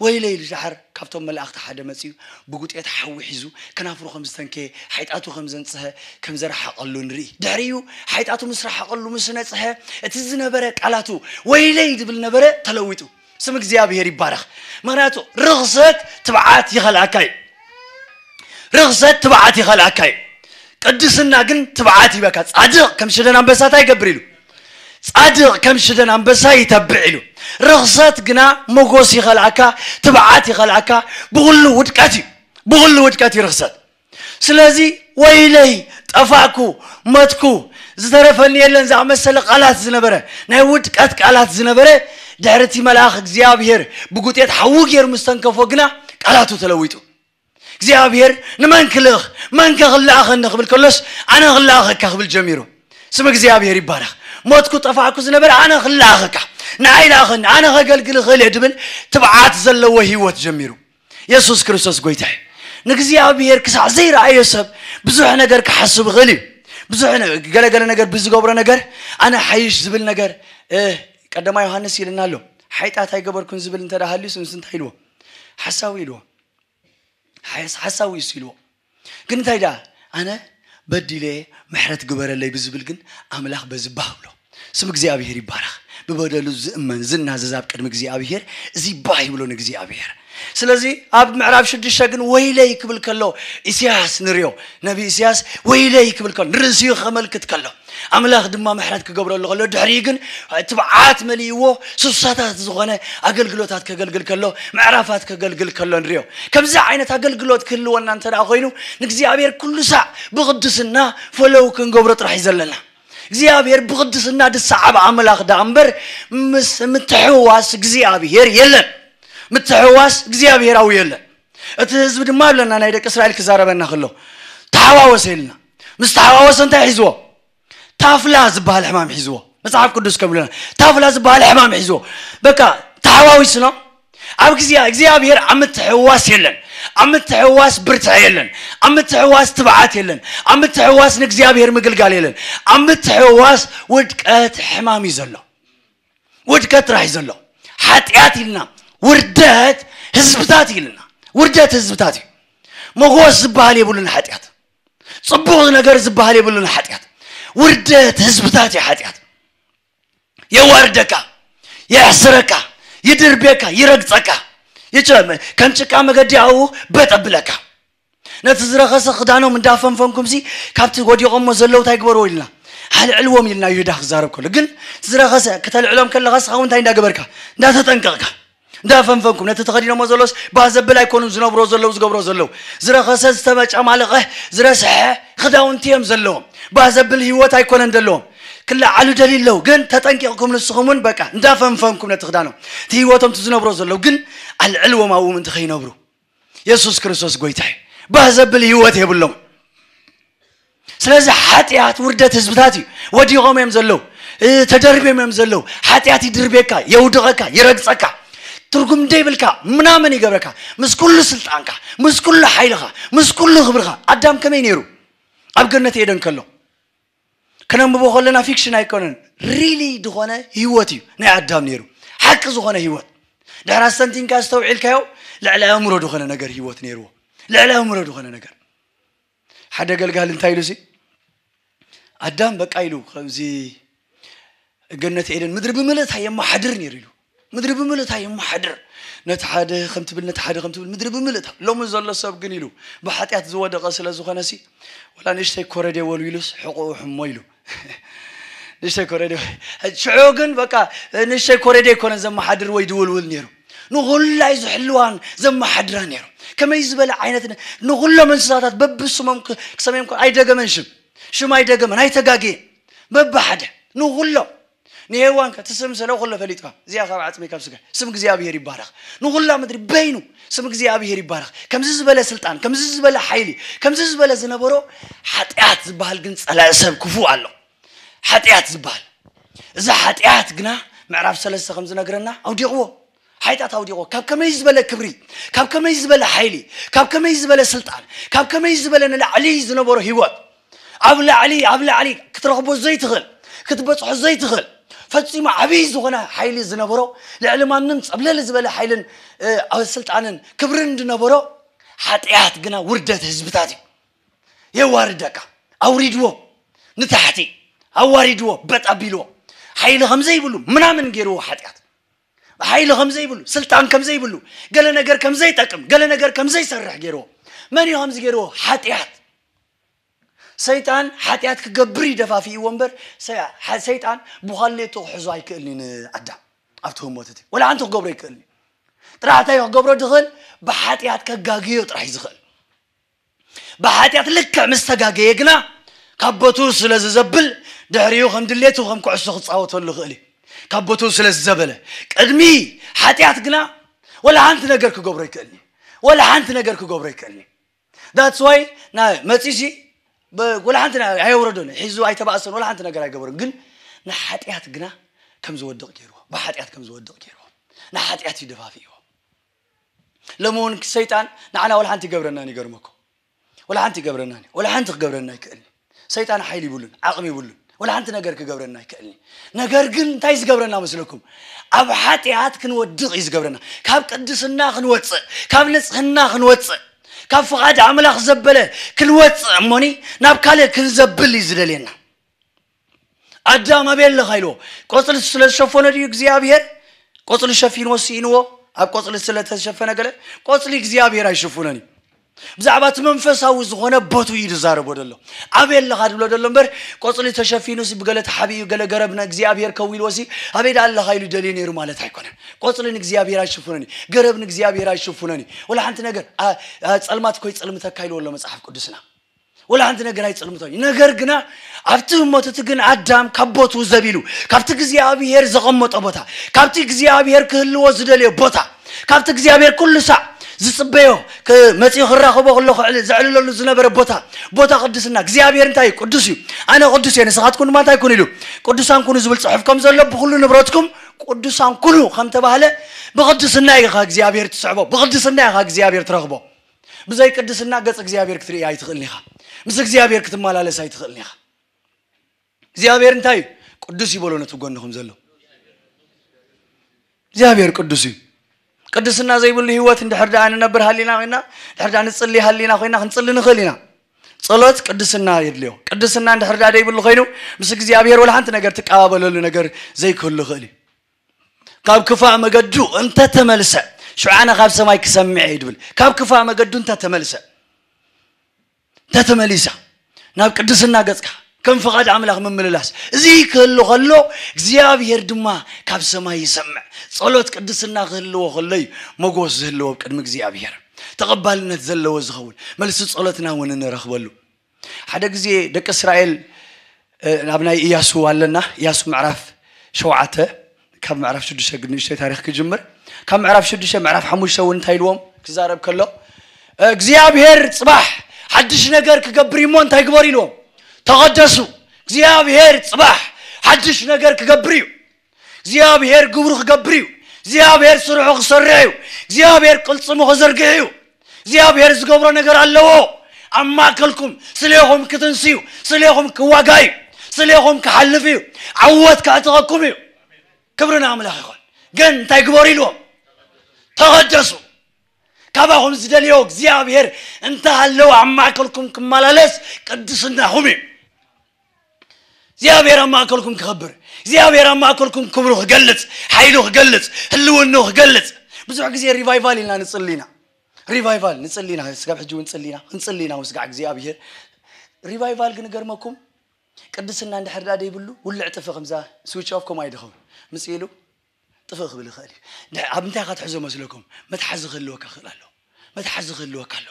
ወይለይ ኢሉ ደሓር ካብቶም መላእኽቲ ሓደ መጺኡ ብጉጤት ሓዊ ሒዙ ከናፍሩ ከም ዝተንከየ፣ ሓይጣቱ ከም ዘንጽሀ፣ ከም ዘረሓቐሉ ንርኢ። ድሕሪኡ ሓይጣቱ ምስ ረሓቐሉ ምስ ነጽሀ፣ እቲ ዝነበረ ቃላቱ ወይለይ ዝብል ነበረ ተለዊጡ። ስም እግዚኣብሔር ይባረኽ። ምኽንያቱ ርኽሰት ትብዓት ይኸልኣካ እዩ። ርኽሰት ትብዓት ይኸልኣካ እዩ። ቅድስና ግን ትብዓት ይበካ። ጻድቕ ከም ሽደን ኣንበሳ እንታይ ይገብር ኢሉ? ጻድቕ ከም ሽደን ኣንበሳ ይተብዕ ኢሉ። ርኽሰት ግና ሞጎስ ይኸልኣካ፣ ትብዓት ይኸልኣካ። ብኹሉ ውድቀት እዩ፣ ብኹሉ ውድቀት እዩ ርኽሰት። ስለዚ ወይለይ ጠፋእኩ፣ መትኩ፣ ዝተረፈኒ የለን ዝኣመሰለ ቃላት ዝነበረ፣ ናይ ውድቀት ቃላት ዝነበረ፣ ድሕሪ እቲ መልኣኽ እግዚኣብሔር ብጉጤት ሓዊ ገይሩ ምስ ተንከፎ ግና ቃላቱ ተለዊጡ። እግዚኣብሔር ንመን ክልእኽ፣ መን ከ ክልኣኸኒ ክብል ከሎስ፣ ኣነ ክልኣኸካ ክብል ጀሚሩ። ስም እግዚኣብሔር ይባረኽ። ሞትኩ ጠፋእኩ ዝነበረ ኣነ ክልኣኸካ፣ ንዓይ ልኣኸኒ፣ ኣነ ከገልግል እኽእል እየ ድብል ትብዓት ዘለዎ ህይወት ጀሚሩ። የሱስ ክርስቶስ ጎይታ እዩ። ንእግዚኣብሔር ክሳዕ ዘይረኣዮ ሰብ ብዙሕ ነገር ክሓስብ ይኽእል እዩ። ብዙሕ ነ- ገለገለ ነገር ብዝገብሮ ነገር ኣነ ሓይሽ ዝብል ነገር እ፣ ቀዳማይ ዮሃንስ ኢልና ኣሎ። ሓይጣት ኣይገበርኩን ዝብል እንተ ደኣ ሃልዩስ ንሱ እንታይ ኢልዎ? ሓሳዊ ኢልዎ። ሓስ- ሓሳዊ እዩ ኢልዎ። ግን እንታይ ደኣ ኣነ በዲለ ምሕረት ግበረለይ ብዝብል ግን ኣምላኽ በዚ ባህ ብሎ። ስም እግዚኣብሔር ይባረኽ። ብበደሉ ዝእመን ዝናዘዝ ኣብ ቅድሚ እግዚኣብሔር እዚ ባህ ይብሎ ንእግዚኣብሔር። ስለዚ ኣብ ምዕራፍ ሽዱሽተ ግን ወይለይ ክብል ከሎ ኢሳያስ ንሪኦ። ነቢ ኢሳያስ ወይለይ ክብል ከሎ ንርእሲኡ ከመልክት ከሎ ኣምላኽ ድማ ምሕረት ክገብረሉ ከሎ ድሕሪኡ ግን ትብዓት መሊእዎ ስሳታት ዝኾነ ኣገልግሎታት ከገልግል ከሎ ምዕራፋት ከገልግል ከሎ ንሪኦ። ከምዚ ዓይነት ኣገልግሎት ክህልወና እንተ ደኣ ኮይኑ ንእግዚኣብሔር ኩሉ ሳዕ ብቕድስና ፈለው ክንገብሮ ጥራሕ እዩ ዘለና። እግዚኣብሔር ብቕድስና ዝሰዓብ ኣምላኽ ደኣ እምበር ምስ ምትሕውዋስ እግዚኣብሔር የለን። ምትሕውዋስ እግዚኣብሔራዊ የለን። እቲ ህዝቢ ድማ ኣለና ናይ ደቂ እስራኤል ክዛረበና ከሎ ተሓዋወሰ ኢልና ምስ ተሓዋወሰ እንታይ ሒዝዎ? ታፍላ ዝበሃል ሕማም ሒዝዎ። መጽሓፍ ቅዱስ ከምብለና ታፍላ ዝበሃል ሕማም ሒዝዎ። በቃ ተሓዋዊስኖ ኣብ ግዜ እግዚኣብሔር ኣብ ምትሕውዋስ የለን። ኣብ ምትሕውዋስ ብርትዐ የለን። ኣብ ምትሕውዋስ ትብዓት የለን። ኣብ ምትሕውዋስ ንእግዚኣብሔር ምግልጋል የለን። ኣብ ምትሕውዋስ ውድቀት ሕማም እዩ ዘሎ። ውድቀት ጥራሕ እዩ ዘሎ። ሓጢኣት ኢልና ውርደት ህዝብታት ኢልና ውርደት ህዝብታት እዩ። መጎስ ዝበሃል የብሉን ሓጢኣት። ጽቡቕ ነገር ዝበሃል የብሉን ሓጢኣት። ውርደት ህዝብታት እዩ ሓጢኣት። የዋርደካ፣ የሕስረካ፣ ይድርቤካ፣ ይረግጸካ። ይጭ ከም ጭቃ መገዲ ኣብኡ በጠብለካ። ነቲ ዝረኸሰ ክዳኖም እንዳፈንፈንኩምሲ ካብቲ ወዲቖሞ ዘለዉ እንታይ ግበርዎ ኢልና ኣልዕልዎም ኢልና ይሁዳ ክዛረብ ከሎ ግን እቲ ዝረኸሰ ክተልዕሎም ከለኻስ ካብኡ እንታይ እንዳገበርካ እንዳተጠንቀቕካ እንዳፈንፈንኩም ነቲ ተኸዲኖሞ ዘለውስ ባህ ዘብል ኣይኮኑን ዝነብሮ ዘለዉ ዝገብሮ ዘለዉ ዝረኸሰ ዝተመጫማለቐ ዝረስሐ ክዳውንቲ እዮም ዘለዎም ባህ ዘብል ህይወት ኣይኮነን ዘለዎም ክለዓሉ ደልዩ ኣለዉ ግን ተጠንቂቕኩም ንስኹም እውን በቃ እንዳፈንፈንኩም ነቲ ክዳኖም እቲ ህይወቶም እቲ ዝነብሮ ዘለዉ ግን ኣልዕልዎም ኣብኡ ምእንቲ ከይነብሩ የሱስ ክርስቶስ ጎይታ እዩ። ባህ ዘብል ህይወት የብሎም። ስለዚ ሓጢኣት ውርደት ህዝብታት እዩ። ወዲቖም እዮም ዘለዉ፣ እ፣ ተደርብዮም እዮም ዘለዉ። ሓጢኣት ይድርቤካ፣ የውድቐካ፣ ይረግጸካ፣ ትርጉም ደይብልካ ምናምን ይገብረካ። ምስ ኩሉ ስልጣንካ፣ ምስ ኩሉ ሓይልኻ፣ ምስ ኩሉ ክብርኻ። ኣዳም ከመይ ነይሩ? ኣብ ገነት ኤደን ከሎ ክነንብቦ ከለና ፊክሽን ኣይኮነን፣ ሪሊ ዝኾነ ህይወት እዩ ናይ ኣዳም ነይሩ። ሓቂ ዝኾነ ህይወት፣ ድሕር ኣስተንቲንካ ዝተውዒልካዮ፣ ልዕሊ ኣእምሮ ዝኾነ ነገር ህይወት ነይርዎ። ልዕሊ ኣእምሮ ዝኾነ ነገር። ሓደ ገልጋሊ እንታይ ኢሉ ሲ ኣዳም በቃ ኢሉ ከምዚ ገነት ኤደን ምድሪ ብምልእታ የመሓድር ነይሩ ኢሉ። ምድሪ ብምልእታ የመሓድር፣ ነቲ ሓደ ከም ትብል፣ ነቲ ሓደ ከም ትብል፣ ምድሪ ብምልእታ። ሎሚ ዘሎ ሰብ ግን ኢሉ ብሓጢኣት ዝወደቐ ስለ ዝኾነ ሲ፣ ወላ ንእሽተይ ኮረዴ ወልዊሉስ ሕቑኡ ሕሞ ኢሉ። ንእሽተይ ኮረዴ። ሽዑ ግን በቃ ንእሽተይ ኮረዴ ኣይኮነን ዘመሓድር ወይ ድውልውል ነይሩ። ንኹላይ ዝሕልዋን ዘመሓድራ ነይሩ። ከመይ ዝበለ ዓይነት ነ-፣ ንኹሎም እንስሳታት በብስሞም ክ-፣ ክሰምዮም ከ-፣ ኣይደገመን ሽም። ሽም ኣይደገመን፣ ኣይተጋግየን። በብሓደ ንኹሎም። ንሄዋን ከ ትስም ስለ ኩሎ ፈሊጥዋ። እዚኣ ካብ ዓጽሚ ካብ ስጋ። ስም እግዚኣብሔር ይባረኽ። ንኹላ ምድሪ በይኑ ስም እግዚኣብሔር ይባረኽ። ከምዚ ዝበለ ስልጣን፣ ከምዚ ዝበለ ሓይሊ፣ ከምዚ ዝበለ ዝነበሮ ሓጢኣት ዝበሃል ግን ጸላኢ ሰብ ክፉ ኣሎ። ሓጢኣት ዝበሃል። እዚ ሓጢኣት ግና ምዕራፍ ሰለስተ ከም ዝነግረና ኣውዲቕዎ። ሓጢኣት ኣውዲቕዎ። ካብ ከመይ ዝበለ ክብሪ፣ ካብ ከመይ ዝበለ ሓይሊ፣ ካብ ከመይ ዝበለ ስልጣን፣ ካብ ከመይ ዝበለ ንላዕሊ ዝነበሮ ህይወት፣ ኣብ ላዕሊ፣ ኣብ ላዕሊ ክትረኽቦ ዘይትኽእል፣ ክትበጽሖ ዘይትኽእል፣ ፈጺሙ ዓብዪ ዝኾነ ሓይሊ ዝነበሮ፣ ልዕሊ ማንም ጸብለል ዝበለ ሓይልን፣ እ፣ ስልጣንን ክብርን ዝነበሮ፣ ሓጢኣት ግና ውርደት ህዝብታት እዩ። የዋርደካ። ኣውሪድዎ ንታሕቲ፣ ኣዋሪድዎ፣ በጥ ኣቢልዎ። ሓይሊ ከም ዘይብሉ ምናምን ገይርዎ ሓጢኣት። ሓይሊ ከም ዘይብሉ፣ ስልጣን ከም ዘይብሉ፣ ገለ ነገር ከም ዘይጠቅም፣ ገለ ነገር ከም ዘይሰርሕ ገይርዎ። መን እዩ ከምዚ ገይርዎ? ሓጢኣት። ሰይጣን ሓጢኣት ክገብር እዩ ደፋፊእዎ እምበር፣ ሰ-፣ ሓ-፣ ሰይጣን ብዃሌቱ ክሕዞ ኣይክእልን እዩ ንኣዳም። ኣብቲ ህሞት እቲ ወላ ሓንቲ ክገብሮ ኣይክእልን እዩ። ጥራሕ እንታይ ክገብሮ ዝኽእል? ብሓጢኣት ከጋግዮ ጥራሕ እዩ ዝኽእል። ብሓጢኣት ልክዕ ምስ ተጋገየ ግና፣ ካብ ቦትኡ ስለ ዝዘብል፣ ድሕሪኡ ከም ድሌቱ ከም ኩዕሶ ክጻወተሉ ይኽእል እዩ። ካብ ቦትኡ ስለ ዝዘበለ። ቅድሚ ሓጢኣት ግና፣ ወላ ሓንቲ ነገር ክገብሮ ኣይክእልን እዩ። ወላ ሓንቲ ነገር ክገብሮ ኣይክእልን እዩ። That's why፣ ና-፣ መጺሲ፣ ብ-፣ ወላ ሓንቲ ና-፣ ኣየውረዶን፣ ሒዙ ኣይተባእሰን፣ ወላ ሓንቲ ነገር ኣይገበሮን። ግን ንሓጢኣት ግና ከም ዝወድቕ ገይርዎ። ብሓጢኣት ከም ዝወድቕ ገይርዎ። ንሓጢኣት እዩ ደፋፊእዎ። ሎሚ እውን ሰይጣን ንዓና ወላ ሓንቲ ይገብረናን፣ ይገርመኩም። ወላ ሓንቲ ይገብረናን፣ ወላ ሓንቲ ክገብረና ኣይክእልን። ሰይጣን ሓይሊ ይብሉን፣ ዓቕሚ ይብሉን። ወላ ሓንቲ ነገር ክገብረና ኣይክእልን። ነገር ግን እንታይ ዝገብረና መስለኩም? ኣብ ሓጢኣት ክንወድቕ እዩ ዝገብረና። ካብ ቅድስና ክንወጽእ፣ ካብ ንጽህና ክንወጽእ፣ ካብ ፍቓድ ኣምላኽ ዘበለ ክንወጽእ እሞኒ፣ ናብ ካልእ ክንዘብል እዩ ዝደልየና። ኣዳም ኣበይ ኣለኻ ኢልዎ። ቆጽሊ ስለ ዝሸፈኖ ድዩ እግዚኣብሔር? ቆጽሊ ሸፊንዎ ስኢንዎ? ኣብ ቆጽሊ ስለ ተሸፈነ ገለ? ቆጽሊ እግዚኣብሔር ኣይሽፍኖን እዩ። ብዛዕባ እቲ መንፈሳዊ ዝኾነ ቦቱ እዩ ዝዛረቦ ዘሎ። ኣበይ ኣለኻ ድብሎ ዘሎ እምበር፣ ቆጽሊ ተሸፊኑ ሲ ብገለ ተሓቢኡ ገለ ገረብ ንእግዚኣብሔር ከዊልዎ ሲ ኣበይ ደኣ ኣለኻ ኢሉ ደልዩ ነይሩ ማለት ኣይኮነን። ቆጽሊ ንእግዚኣብሔር ኣይሽፍኖን እዩ። ገረብ ንእግዚኣብሔር ኣይሽፍኖን እዩ። ወላ ሓንቲ ነገር፣ ኣ-፣ ኣ-፣ ጸልማት ኮይ ጸልምተካ ኢልዎ ኣሎ መጽሓፍ ቅዱስና። ወላ ሓንቲ ነገር ኣይጸልምቶን እዩ። ነገር ግና ኣብቲ ህሞት እቲ ግን ኣዳም ካብ ቦትኡ ዘቢሉ፣ ካብቲ እግዚኣብሔር ዘቐመጦ ቦታ፣ ካብቲ እግዚኣብሔር ክህልዎ ዝደልዮ ቦታ፣ ካብቲ እግዚኣብሔር ኩሉ ሳዕ ዝጽበዮ፣ ክ-፣ መጺኡ ክራኸቦ ከሎ ክዕል-፣ ዘዕልለሉ ዝነበረ ቦታ፣ ቦታ ቅድስና። እግዚኣብሔር እንታይ እዩ? ቅዱስ እዩ። ኣነ ቅዱስ እየ፣ ንስኻትኩም ድማ እንታይ ኩኑ ኢሉ? ቅዱሳን ኩኑ ዝብል ጽሑፍ ከም ዘሎ፣ ብኹሉ ንብረትኩም ቅዱሳን ኩኑ ከም ተባህለ፣ ብቅድስና ኢኻ እግዚኣብሔር ትስዕቦ፣ ብቅድስና ኢኻ እግዚኣብሔር ትረኽቦ። ብዘይ ቅድስና ገጽ እግዚኣብሔር ክትርኢ ኣይትኽእልን ኢኻ። ምስ እግዚኣብሔር ክትመላለስ ኣይትኽእልን ኢኻ። እግዚኣብሔር እንታይ እዩ? ቅዱስ ይበሎ ነቲ ጎንኹም ዘሎ። እግዚኣብሔር ቅዱስ እዩ። ቅድስና ዘይብሉ ህይወት እንድሕር ደኣ ንነብር ሃሊና ኮይና፣ እንድሕር ደኣ ንጽሊ ሃሊና ኮይና፣ ክንጽሊ ንኽእል ኢና። ጸሎት ቅድስና የድልዮ። ቅድስና እንድሕር ደኣ ዘይብሉ ኮይኑ፣ ምስ እግዚኣብሔር ወላ ሓንቲ ነገር ትቀባበለሉ ነገር ዘይክህሉ ይኽእል እዩ። ካብ ክፋእ መገዱ እንተተመልሰ፣ ሽዑ ኣነ ካብ ሰማይ ክሰምዕ እየ ድብል። ካብ ክፋእ መገዱ እንተተመልሰ፣ እንተተመሊሳ፣ ናብ ቅድስና ገጽካ፣ ከም ፍቓድ ኣምላኽ ምምልላስ፣ እዚ ክህሉ ከሎ፣ እግዚኣብሔር ድማ ካብ ሰማይ ይሰምዕ። ጸሎት ቅድስና ክህልዎ ከሎ እዩ መጎስ ዝህልዎ ኣብ ቅድሚ እግዚኣብሔር። ተቐባልነት ዘለዎ ዝኸውን፣ መልሲ ጸሎትና እውን እንረኽበሉ። ሓደ ግዜ ደቂ እስራኤል፣ እ፣ ናብ ናይ ኢያሱ ኣለና። ኢያሱ ምዕራፍ ሸውዓተ፣ ካብ ምዕራፍ ሽዱሽተ ግን ንእሽተይ ታሪኽ ክጅምር። ካብ ምዕራፍ ሽዱሽተ፣ ምዕራፍ ሓሙሽተ እውን እንታይ ኢልዎም ክዛረብ ከሎ፣ እ፣ እግዚኣብሔር ጽባሕ ሓድሽ ነገር ክገብር እዩ እሞ እንታይ ግበሩ ኢልዎም? ተቐደሱ። እግዚኣብሔር ጽባሕ ሓድሽ ነገር ክገብር እዩ። እግዚኣብሔር ግብሩ ክገብር እዩ። እግዚኣብሔር ስርሑ ክሰርሕ እዩ። እግዚኣብሔር ቅልጽሙ ክዝርግሕ እዩ። እግዚኣብሔር ዝገብሮ ነገር ኣለዎ። ኣብ ማእከልኩም ስሌኹም ክትንስዩ፣ ስሌኹም ክዋጋ እዩ። ስሌኹም ክሓልፍ እዩ። ዓወት ከዕጥቐኩም እዩ። ክብሪ ንኣምላኽ ይኹን። ግን እንታይ ግበሩ ኢልዎም? ተቐደሱ። ካባኹም ዝደልዮ እግዚኣብሔር እንተሃለወ ኣብ ማእከልኩም ክመላለስ ቅድስናኹም እዩ። እግዚኣብሔር ኣብ ማእከልኩም ክኸብር፣ እግዚኣብሔር ኣብ ማእከልኩም ክብሩ ክገልጽ፣ ሓይሉ ክገልጽ፣ ህልውኑ ክገልጽ። ብዙሕ ግዜ ሪቫይቫል ኢልና ንጽሊ ኢና። ሪቫይቫል ንጽሊ ኢና። ስጋብ ሕጂ እውን ጽሊ ኢና፣ ክንጽሊ ኢና። ምስጋዕ እግዚኣብሔር። ሪቫይቫል ግን ገርመኩም፣ ቅድስና እንድሕር ደኣ ደይብሉ ውልዕ ጥፍእ ከምዛ ስዊች ኦፍ ከምኡ ኣይድኸውን። ምጽእ ኢሉ ጥፍእ ክብል ይኽእል እዩ። ድሕ-፣ ኣብ እንታይ ኢኻ ትሕዞ መስለኩም? መትሓዚ ክህልወካ ክኽእል ኣሎ። መትሓዚ ክህልወካ ኣሎ።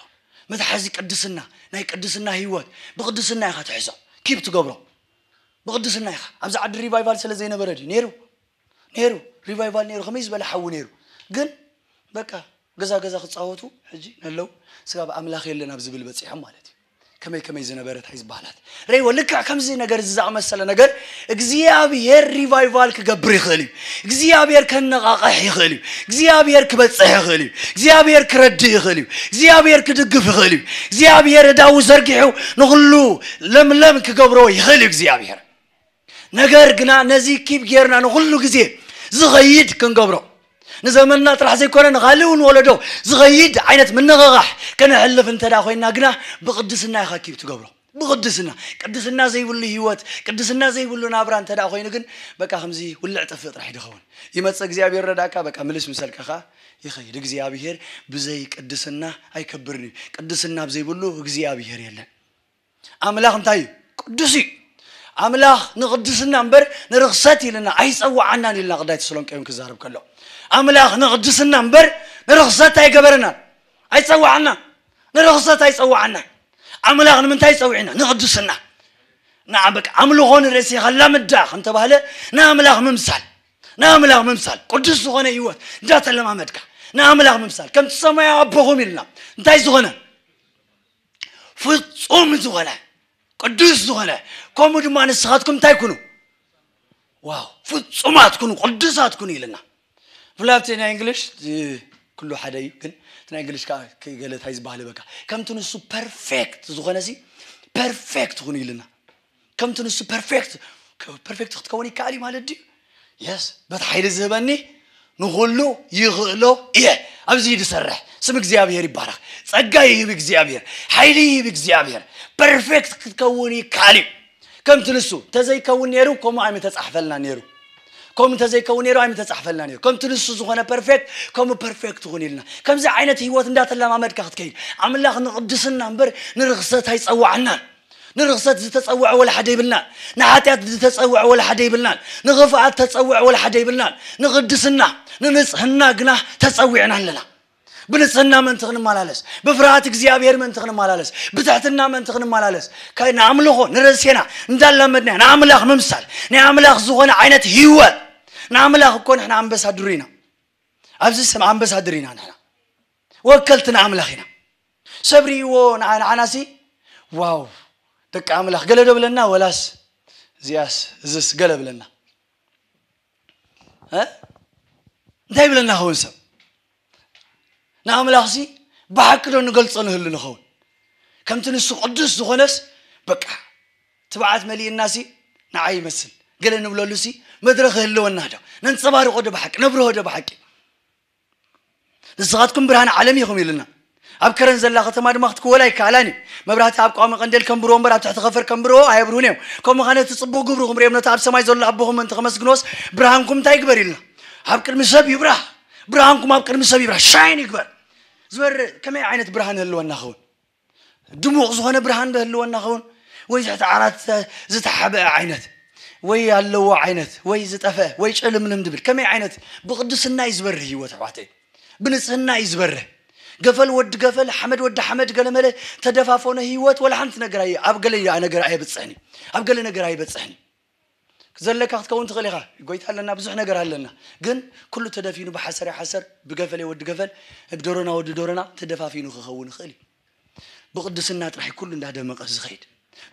መትሓዚ ቅድስና፣ ናይ ቅድስና ህይወት ብቅድስና ኢኻ ትሕዞ። ኪፕ ትገብሮ ብቅድስና ኢኻ። ኣብዚ ዓዲ ሪቫይቫል ስለ ዘይነበረ ድዩ? ነይሩ፣ ነይሩ። ሪቫይቫል ነይሩ፣ ከመይ ዝበለ ሓዊ ነይሩ። ግን በቃ ገዛ ገዛ ክጻወቱ ሕጂ ነለው፣ ስጋብ ኣምላኽ የለን ኣብ ዝብል በጺሖም ማለት እዩ። ከመይ ከመይ ዝነበረት ኣይዝበሃላት። ረይዎ ልክዕ ከምዚ ነገር፣ እዚ ዝኣመሰለ ነገር እግዚኣብሔር ሪቫይቫል ክገብር ይኽእል እዩ። እግዚኣብሔር ከነቓቕሕ ይኽእል እዩ። እግዚኣብሔር ክበጽሕ ይኽእል እዩ። እግዚኣብሔር ክረድእ ይኽእል እዩ። እግዚኣብሔር ክድግፍ ይኽእል እዩ። እግዚኣብሔር እዳዉ ዘርጊሑ ንኹሉ ለምለም ክገብሮ ይኽእል እዩ እግዚኣብሔር። ነገር ግና ነዚ ኪፕ ጌርና ንኹሉ ግዜ ዝኸይድ ክንገብሮ፣ ንዘመንና ጥራሕ ዘይኮነ ንኻልእ እውን ወለዶ ዝኸይድ ዓይነት ምንቕቓሕ ከነሕልፍ እንተ ደኣ ኮይና ግና ብቅድስና ኢኻ ኪፕ ትገብሮ። ብቅድስና። ቅድስና ዘይብሉ ህይወት፣ ቅድስና ዘይብሉ ናብራ እንተ ደኣ ኮይኑ ግን በቃ ከምዚ ውልዕ ጥፍእ ጥራሕ እዩ ዝኸውን። ይመጽእ እግዚኣብሔር ረዳእካ፣ በቃ ምልስ ምሰልካ ኸኣ ይኸይድ። እግዚኣብሔር ብዘይ ቅድስና ኣይከብርን እዩ። ቅድስና ኣብ ዘይብሉ እግዚኣብሔር የለን። ኣምላኽ እንታይ እዩ? ቅዱስ እዩ። ኣምላኽ ንቅድስና እምበር ንርኽሰት ኢልና ኣይጸውዓናን ኢልና ቅዳይ ተሰሎንቄ እውን ክዛረብ ከሎ፣ ኣምላኽ ንቅድስና እምበር ንርኽሰት ኣይገበረናን፣ ኣይጸውዓናን። ንርኽሰት ኣይጸውዓናን። ኣምላኽ ንምንታይ ጸዊዕና? ንቅድስና። ንዓ-፣ በቃ ኣምልኾ ንርእሲ ከላምዳ ከም ተባህለ ንኣምላኽ ምምሳል፣ ንኣምላኽ ምምሳል፣ ቅዱስ ዝኾነ ህይወት እንዳተለማመድካ ንኣምላኽ ምምሳል፣ ከምቲ ሰማያዊ ኣቦኹም ኢልና እንታይ ዝኾነ? ፍጹም ዝኾነ፣ ቅዱስ ዝኾነ፣ ከምኡ ድማ ንስኻትኩም እንታይ ኩኑ? ዋው፣ ፍጹማት ኩኑ፣ ቅዱሳት ኩኑ ኢልና። ብፍላይ ኣብቲ ናይ እንግሊሽ፣ እ፣ ኩሉ ሓደ እዩ፣ ግን እቲ ናይ እንግሊሽ ከዓ ከ-፣ ገለ እንታይ ዝበሃል በቃ፣ ከምቲ ንሱ ፐርፌክት ዝኾነ ሲ፣ ፐርፌክት ኩኑ ኢልና። ከምቲ ንሱ ፐርፌክት፣ ከ-፣ ፐርፌክት ክትከውን ይከኣል እዩ ማለት ድዩ? የስ፣ በቲ ሓይሊ ዝህበኒ ንኹሉ ይኽእሎ እየ። ኣብዚ እዩ ዝሰርሕ። ስም እግዚኣብሔር ይባረኽ። ጸጋ ይህብ እግዚኣብሔር። ሓይሊ ይህብ እግዚኣብሔር። ፐርፌክት ክትከውን ይከኣል እዩ። ከምቲ ንሱ እንተዘይከውን ነይሩ፣ ከምኡ ኣይምተጻሕፈልና ነይሩ። ከምኡ እንተዘይከውን ነይሩ፣ ኣይምተጻሕፈልና ነይሩ። ከምቲ ንሱ ዝኾነ ፐርፌክት፣ ከምኡ ፐርፌክት ትኹን ኢልና። ከምዚ ዓይነት ህይወት እንዳተለማመድካ ክትከይድ፣ ኣምላኽ ንቕድስና እምበር ንርኽሰት ኣይጸዋዕናን። ንርኽሰት ዝተጸውዐ ወላ ሓደ የብልናን። ንሓጢኣት ዝተጸውዐ ወላ ሓደ የብልናን። ንኽፍኣት ተጸውዐ ወላ ሓደ የብልናን። ንቕድስና፣ ንንጽህና ግና ተጸዊዕና ኣለና። ብንጽህና ምእንቲ ክንመላለስ፣ ብፍርሃት እግዚኣብሔር ምእንቲ ክንመላለስ፣ ብትሕትና ምእንቲ ክንመላለስ፣ ከ-፣ ንኣምልኾ ንርእሴና እንዳላመድና ንኣምላኽ ምምሳል፣ ናይ ኣምላኽ ዝኾነ ዓይነት ህይወት፣ ንኣምላኽ እኮ ንሕና ኣምባሳድሩ ኢና። ኣብዚ ስም ኣምባሳድር ኢና ንሕና። ወከልቲ ንኣምላኽ ኢና። ሰብ ርእይዎ ንዓ-፣ ንዓናሲ፣ ዋው፣ ደቂ ኣምላኽ ገለ ዶ ብለና? ወላስ እዚኣስ፣ እዝስ ገለ ብለና? እ? እንታይ ብለና ኸውን ሰብ? ንኣምላኽሲ ብሓቂ ዶ ንገልጾ ንህሉ ንኸውን? ከምቲ ንሱ ቅዱስ ዝኾነስ፣ በቃ፣ ትብዓት መሊእናሲ ንዓይ ይመስል። ገለ ንብለሉሲ መድረኽ ይህልወና ዶ? ነንጸባርቖ ዶ ብሓቂ? ነብርሆ ዶ ብሓቂ? ንስኻትኩም ብርሃን ዓለም ኢኹም ኢሉና። ኣብ ከረን ዘላ ከተማ ድማ ክትክወል ኣይከኣላን እዩ። መብራህቲ ኣብ ቋሚ ቀንዴል ከንብርዎ እምበር ኣብ ትሕቲ ከፈር ከንብርዎ ኣየብርሁን እዮም። ከምኡ ኸዓ ነቲ ጽቡቕ ግብርኹም ርእዮም ነቲ ኣብ ሰማይ ዘሎ ኣቦኹም ምእንቲ ከመስግንዎስ ብርሃንኩም እንታይ ይግበር ኢልና? ኣብ ቅድሚ ሰብ ይብራህ። ብርሃንኩም ኣብ ቅድሚ ሰብ ይብራህ። ሻይን ይግበር። ዝበርህ ከመይ ዓይነት ብርሃን ይህልወና ኸውን? ድሙቕ ዝኾነ ብርሃን ዶ ህልወና ኸውን? ወይ ትሕቲ ዓራት ዝተ-፣ ዝተሓብአ ዓይነት? ወይ ኣለዎ ዓይነት? ወይ ዝጠፍአ? ወይ ጭልምልም ድብል? ከመይ ዓይነት? ብቕድስና እዩ ዝበርህ ህይወት ኣሕዋተይ። ብንጽህና እዩ ዝበርህ። ገፈል ወዲ ገፈል፣ ሓመድ ወዲ ሓመድ፣ ገለመለ ተደፋፈነ ህይወት ወላ ሓንቲ ነገር ኣየ-፣ ኣብ ገለ ነገር ኣየብጽሕን እዩ። ኣብ ገለ ነገር ኣይበጽሕን እዩ። ዘለካ ክትከውን ትኽእል ኢኻ። ጎይታ ኣለና፣ ብዙሕ ነገር ኣለና። ግን ኩሉ ተደፊኑ ብሓሰር ሓሰር፣ ብገፈል ወዲ ገፈል፣ ብዶሮና ወዲ ዶሮና ተደፋፊኑ ክኸውን ይኽእል እዩ። ብቕድስና ጥራሕ ኩሉ እንዳደመቐ ዝኸይድ።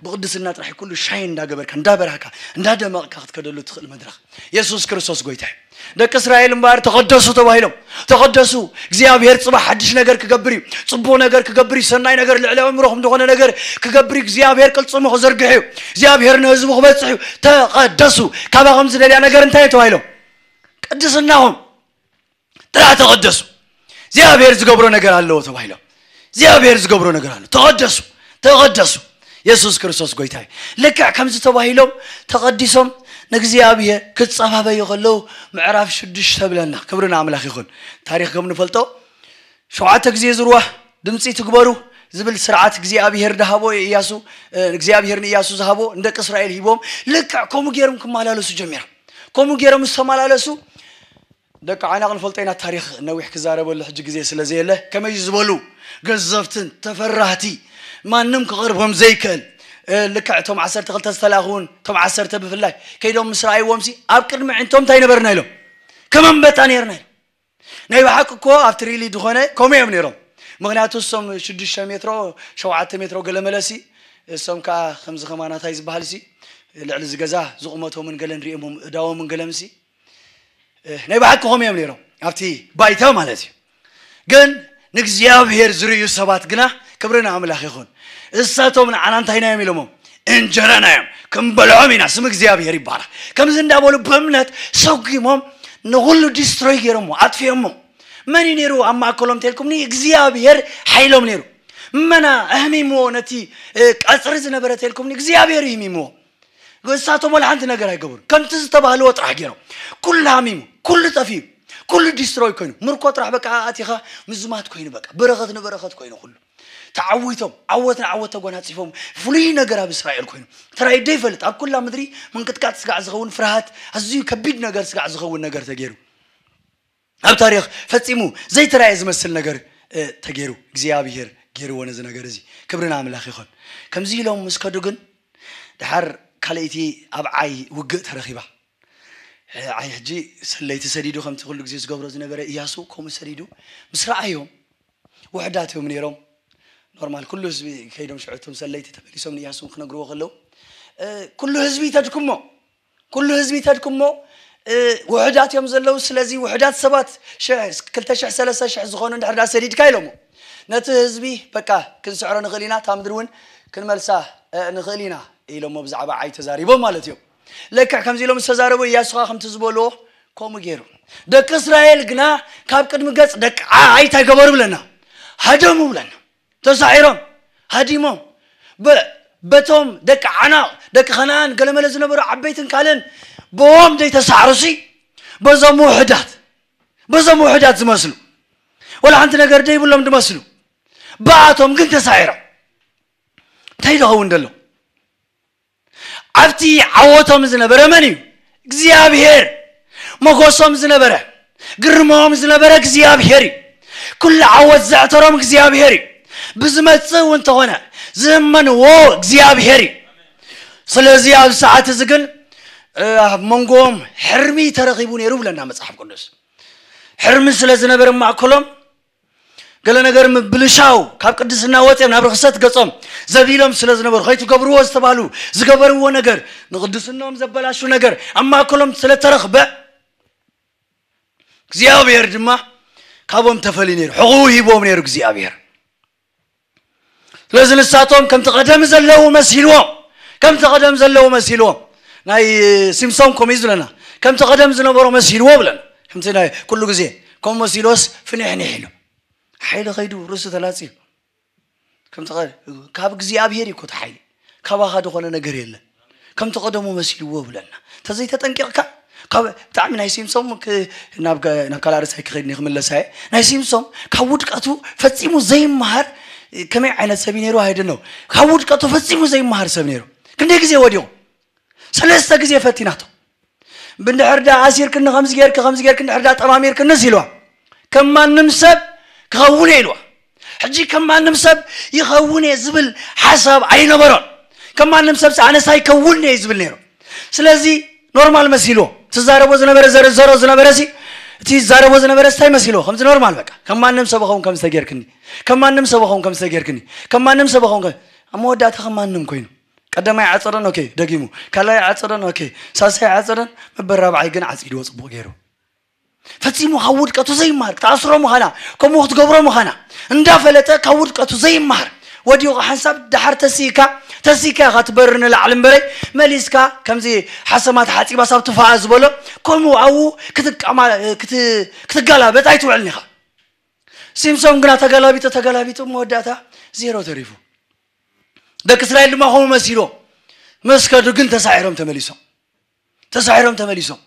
ብቕድስና ጥራሕ ኩሉ ሻይን እንዳገበርካ እንዳበራህካ እንዳደመቕካ ክትከደሉ ትኽእል መድረኽ። የሱስ ክርስቶስ ጎይታ እዩ። ደቂ እስራኤል እምበኣር ተቐደሱ ተባሂሎም፣ ተቐደሱ፣ እግዚኣብሔር ጽባሕ ሓድሽ ነገር ክገብር እዩ፣ ጽቡቕ ነገር ክገብር እዩ፣ ሰናይ ነገር፣ ልዕሊ ኣእምሮኹም ዝኾነ ነገር ክገብር እዩ። እግዚኣብሔር ቅልጽሙ ክዝርግሕ እዩ። እግዚኣብሔር ንህዝቡ ክበጽሕ እዩ። ተቐደሱ። ካባኹም ዝደልያ ነገር እንታይ እዩ ተባሂሎም? ቅድስናኹም። ጥራሕ ተቐደሱ። እግዚኣብሔር ዝገብሮ ነገር ኣለዎ ተባሂሎም። እግዚኣብሔር ዝገብሮ ነገር ኣሎ። ተቐደሱ፣ ተቐደሱ። የሱስ ክርስቶስ ጎይታ እዩ። ልክዕ ከምዚ ተባሂሎም ተቐዲሶም ንእግዚኣብሔር ክጸባበዩ ከለዉ ምዕራፍ ሽዱሽተ ብለና። ክብሪ ንኣምላኽ ይኹን። ታሪኽ ከም ንፈልጦ ሸውዓተ ግዜ ዝርዋ ድምፂ ትግበሩ ዝብል ስርዓት እግዚኣብሔር ዝሃቦ እያሱ፣ እግዚኣብሔር ንእያሱ ዝሃቦ ንደቂ እስራኤል ሂቦም። ልክዕ ከምኡ ገይሮም ክመላለሱ ጀሚሮም። ከምኡ ገይሮም ዝተመላለሱ ደቂ ዓናቕ ንፈልጦ ኢና። ታሪኽ ነዊሕ ክዛረበሉ ሕጂ ግዜ ስለ ዘየለ፣ ከመይ ዝበሉ ገዘፍትን ተፈራህቲ፣ ማንም ክቐርቦም ዘይክእል፣ ልክዕ እቶም ዓሰርተ ክልተ ዝተላእኹ እውን፣ እቶም ዓሰርተ ብፍላይ ከይዶም ምስ ረኣይዎም ሲ ኣብ ቅድሚ ዕንቶም እንታይ ነበርና ኢሎም? ከም ኣንበጣ ነርና ኢሎም። ናይ ብሓቂ እኮ ኣብቲ ሪሊ ዝኾነ ከምኡ እዮም ነይሮም። ምክንያቱ እሶም ሽዱሽተ ሜትሮ ሸውዓተ ሜትሮ ገለመለ ሲ እሶም ከዓ ከምዚ ከማናታይ ዝበሃል ሲ ልዕሊ እዚ ገዛ ዝቑመቶምን ገለን ሪኦሞም እዳዎምን ገለም ሲ ናይ ብሓቂ ከምኡ እዮም ነይሮም ኣብቲ ባይታ ማለት እዩ። ግን ንእግዚኣብሔር ዝርእዩ ሰባት ግና ክብሪ ንኣምላኽ ይኹን። እሳቶም ንዓና እንታይ ናዮም ኢሎሞ? እንጀራና እዮም ክንበልዖም ኢና፣ ስም እግዚኣብሔር ይባረክ። ከምዚ እንዳበሉ ብእምነት ሰጒሞም ንኹሉ ዲስትሮይ ገይሮሞ ኣጥፊኦሞ። መን እዩ ነይሩ ኣብ ማእከሎም ተልኩምኒ? እግዚኣብሔር ሓይሎም ነይሩ። መና ኣህሚምዎ ነቲ ቀፅሪ ዝነበረ ተልኩምኒ? እግዚኣብሔር ይህሚምዎ። እሳቶም ወላ ሓንቲ ነገር ኣይገበሩ። ከምቲ ዝተባህልዎ ጥራሕ ገይሮም። ኩሉ ሃሚሙ፣ ኩሉ ጠፊኡ፣ ኩሉ ዲስትሮይ ኮይኑ፣ ምርኮ ጥራሕ በቃ ኣቲኻ ምዝማት ኮይኑ፣ በቃ በረኸት ንበረኸት ኮይኑ ኩሉ ተዓዊቶም፣ ዓወት ንዓወት ተጎናፂፎም፣ ፍሉይ ነገር ኣብ እስራኤል ኮይኑ ተራእዩ ዘይፈልጥ፣ ኣብ ኩላ ምድሪ ምንቅጥቃጥ ስጋዕ ዝኸውን ፍርሃት፣ ኣዝዩ ከቢድ ነገር ስጋዕ ዝኸውን ነገር ተገይሩ። ኣብ ታሪኽ ፈጺሙ ዘይተራእየ ዝመስል ነገር ተገይሩ። እግዚኣብሔር ገይርዎ ነዚ ነገር እዚ። ክብሪ ንኣምላኽ ይኹን። ከምዚ ኢሎም ምስ ከዱ ግን ድሓር ካልኣይቲ ኣብ ዓይ ውግእ ተረኺባ። ዓይ ሕጂ ሰለይቲ ሰዲዱ ከምቲ ኩሉ ግዜ ዝገብሮ ዝነበረ እያሱ ከምኡ ሰዲዱ ምስ ረኣዮም ውሕዳት እዮም ነይሮም። ኖርማል ኩሉ ህዝቢ ከይዶም ሽዑ እቶም ሰለይቲ ተመሊሶም ንእያሱ ክነግርዎ ከለዉ ኩሉ ህዝቢ ተድክሞ ኩሉ ህዝቢ ተድክሞ ውሕዳት እዮም ዘለዉ። ስለዚ ውሕዳት ሰባት ክልተ ሽሕ ሰለስተ ሽሕ ዝኾኑ እንድሕር ዳ ሰዲድካ ኢሎሞ ነቲ ህዝቢ በቃ ክንስዕሮ ንኽእል ኢና፣ እታ ምድሪ እውን ክንመልሳ ንኽእል ኢና ኢሎሞ ብዛዕባ ዓይ ተዛሪቦም ማለት እዮም። ለክዕ ከምዚ ኢሎም ዝተዛረቡ እያሱ ኸዓ ከምቲ ዝበልዎ ከምኡ ገይሩ። ደቂ እስራኤል ግና ካብ ቅድሚ ገጽ ደቂ ዓይ እንታይ ገበሩ ብለና? ሃደሙ ብለና። ተሳዒሮም ሃዲሞም በቶም ደቂ ዓናቕ ደቂ ከነኣን ገለመለ ዝነበሩ ዓበይትን ካልእን ብኦም ዘይተሳዕሩሲ በዞም ውሕዳት በዞም ውሕዳት ዝመስሉ ወላ ሓንቲ ነገር ደይብሎም ዝመስሉ ብኣቶም ግን ተሳዒሮም እንታይ ዝኸውን ዘሎ ኣብቲ ዓወቶም ዝነበረ መን እዩ? እግዚኣብሔር። ሞገሶም ዝነበረ ግርማኦም ዝነበረ እግዚኣብሔር እዩ። ኩሉ ዓወት ዘዕተሮም እግዚኣብሔር እዩ። ብዝመጽእ እውን እንተኾነ ዝእመንዎ እግዚኣብሔር እዩ። ስለዚ ኣብ ሰዓት እዚ ግን ኣብ መንጎኦም ሕርሚ ተረኺቡ ነይሩ ብለና መጽሓፍ ቅዱስ። ሕርሚ ስለ ዝነበረ ማእከሎም ገለ ነገር ምብልሻው ካብ ቅድስና ወፅኦም ናብ ርክሰት ገፆም ዘቢሎም ስለ ዝነበሩ ከይትገብርዎ ዝተባህሉ ዝገበርዎ ነገር ንቅድስናኦም ዘበላሹ ነገር ኣብ ማእከሎም ስለ ተረኽበ እግዚኣብሔር ድማ ካብኦም ተፈልዩ ነይሩ። ሕቑኡ ሂቦም ነይሩ እግዚኣብሔር። ስለዚ ንሳቶም ከምቲ ቀደም ዘለዉ መሲልዎም ከምቲ ቀደም ዘለዉ መሲልዎም ናይ ሲምሶን ከምኡ እዩ ዝብለና ከምቲ ቀደም ዝነበሮ መሲልዎ ብለና ከምቲ ናይ ኩሉ ግዜ ከምኡ መሲልዎስ ፍንሕንሕ ኢሉ ሓይሊ ኸይዱ ርእሱ ተላፅዩ ከምቲ ቀ- ካብ እግዚኣብሔር እዩ እኮ እቲ ሓይሊ ካባኻ ዝኾነ ነገር የለን ከምቲ ቀደሙ መሲልዎ ብለና እንተዘይተጠንቂቕካ ካብ ብጣዕሚ ናይ ሲምሶም ክ- ናብ ገ- ናብ ካልእ ርእሳይ ክኸይድ ክምለሳ እየ ናይ ሲምሶም ካብ ውድቀቱ ፈጺሙ ዘይመሃር ከመይ ዓይነት ሰብ እዩ ነይሩ ኣይደ ነው ካብ ውድቀቱ ፈጺሙ ዘይመሃር ሰብ ነይሩ ክንደይ ግዜ ወዲቑ ሰለስተ ግዜ ፈቲናቶ ብንድሕር ዳ ኣሲርክኒ ከምዚ ጌርክ ከምዚ ጌርክ እንድሕር ዳ ጠማሚርክንስ ኢልዋ ከም ማንም ሰብ ክኸውን እየ ኢልዋ ሕጂ ከም ማንም ሰብ ይኸውን እየ ዝብል ሓሳብ ኣይነበሮን ከም ማንም ሰብ ኣነስ ኣይከውን እየ ዝብል ነይሩ ስለዚ ኖርማል መሲልዎ ትዛረቦ ዝነበረ ዘረዘሮ ዝነበረ ሲ እቲ ዝዛረቦ ዝነበረ ስታይ መሲልዎ ከምዚ ኖርማል በቃ ከም ማንም ሰብ ኸውን ከም ዝተጌርክኒ ከም ማንም ሰብ ኸውን ከም ዝተጌርክኒ ከም ማንም ሰብ ኸውን ኣብ መወዳእታ ከም ማንም ኮይኑ ቀዳማይ ዓጸደን፣ ኦኬ፣ ደጊሙ ካልኣይ ዓጸደን፣ ኦኬ፣ ሳልሳይ ዓጸደን፣ መበል ራብዓይ ግን ዓጺድዎ ጽቡቕ ገይሩ። ፈጺሙ ካብ ውድቀቱ ዘይመሃር ክትኣስሮ ምዃና፣ ከምኡ ክትገብሮ ምዃና እንዳፈለጠ ካብ ውድቀቱ ዘይመሃር፣ ወዲቑ ሓንሳብ ደሓር ተሲእካ፣ ተሲእካ ኢኻ ትበርር ንላዕሊ እምበረይ፣ መሊስካ ከምዚ ሓሰማ ተሓጺባ ሳብ ትፋኣ ዝበሎ፣ ከምኡ ኣብኡ ክትቃማ-፣ ክት-፣ ክትጋላበጥ ኣይትውዕልን ኢኻ። ሲምሶን ግና ተገላቢጡ፣ ተገላቢጡ፣ መወዳእታ ዜሮ ተሪፉ። ደቂ እስራኤል ድማ ከምኡ መሲሎ፣ መስከዱ ግን ተሳዒሮም ተመሊሶም። ተሳዒሮም ተመሊሶም።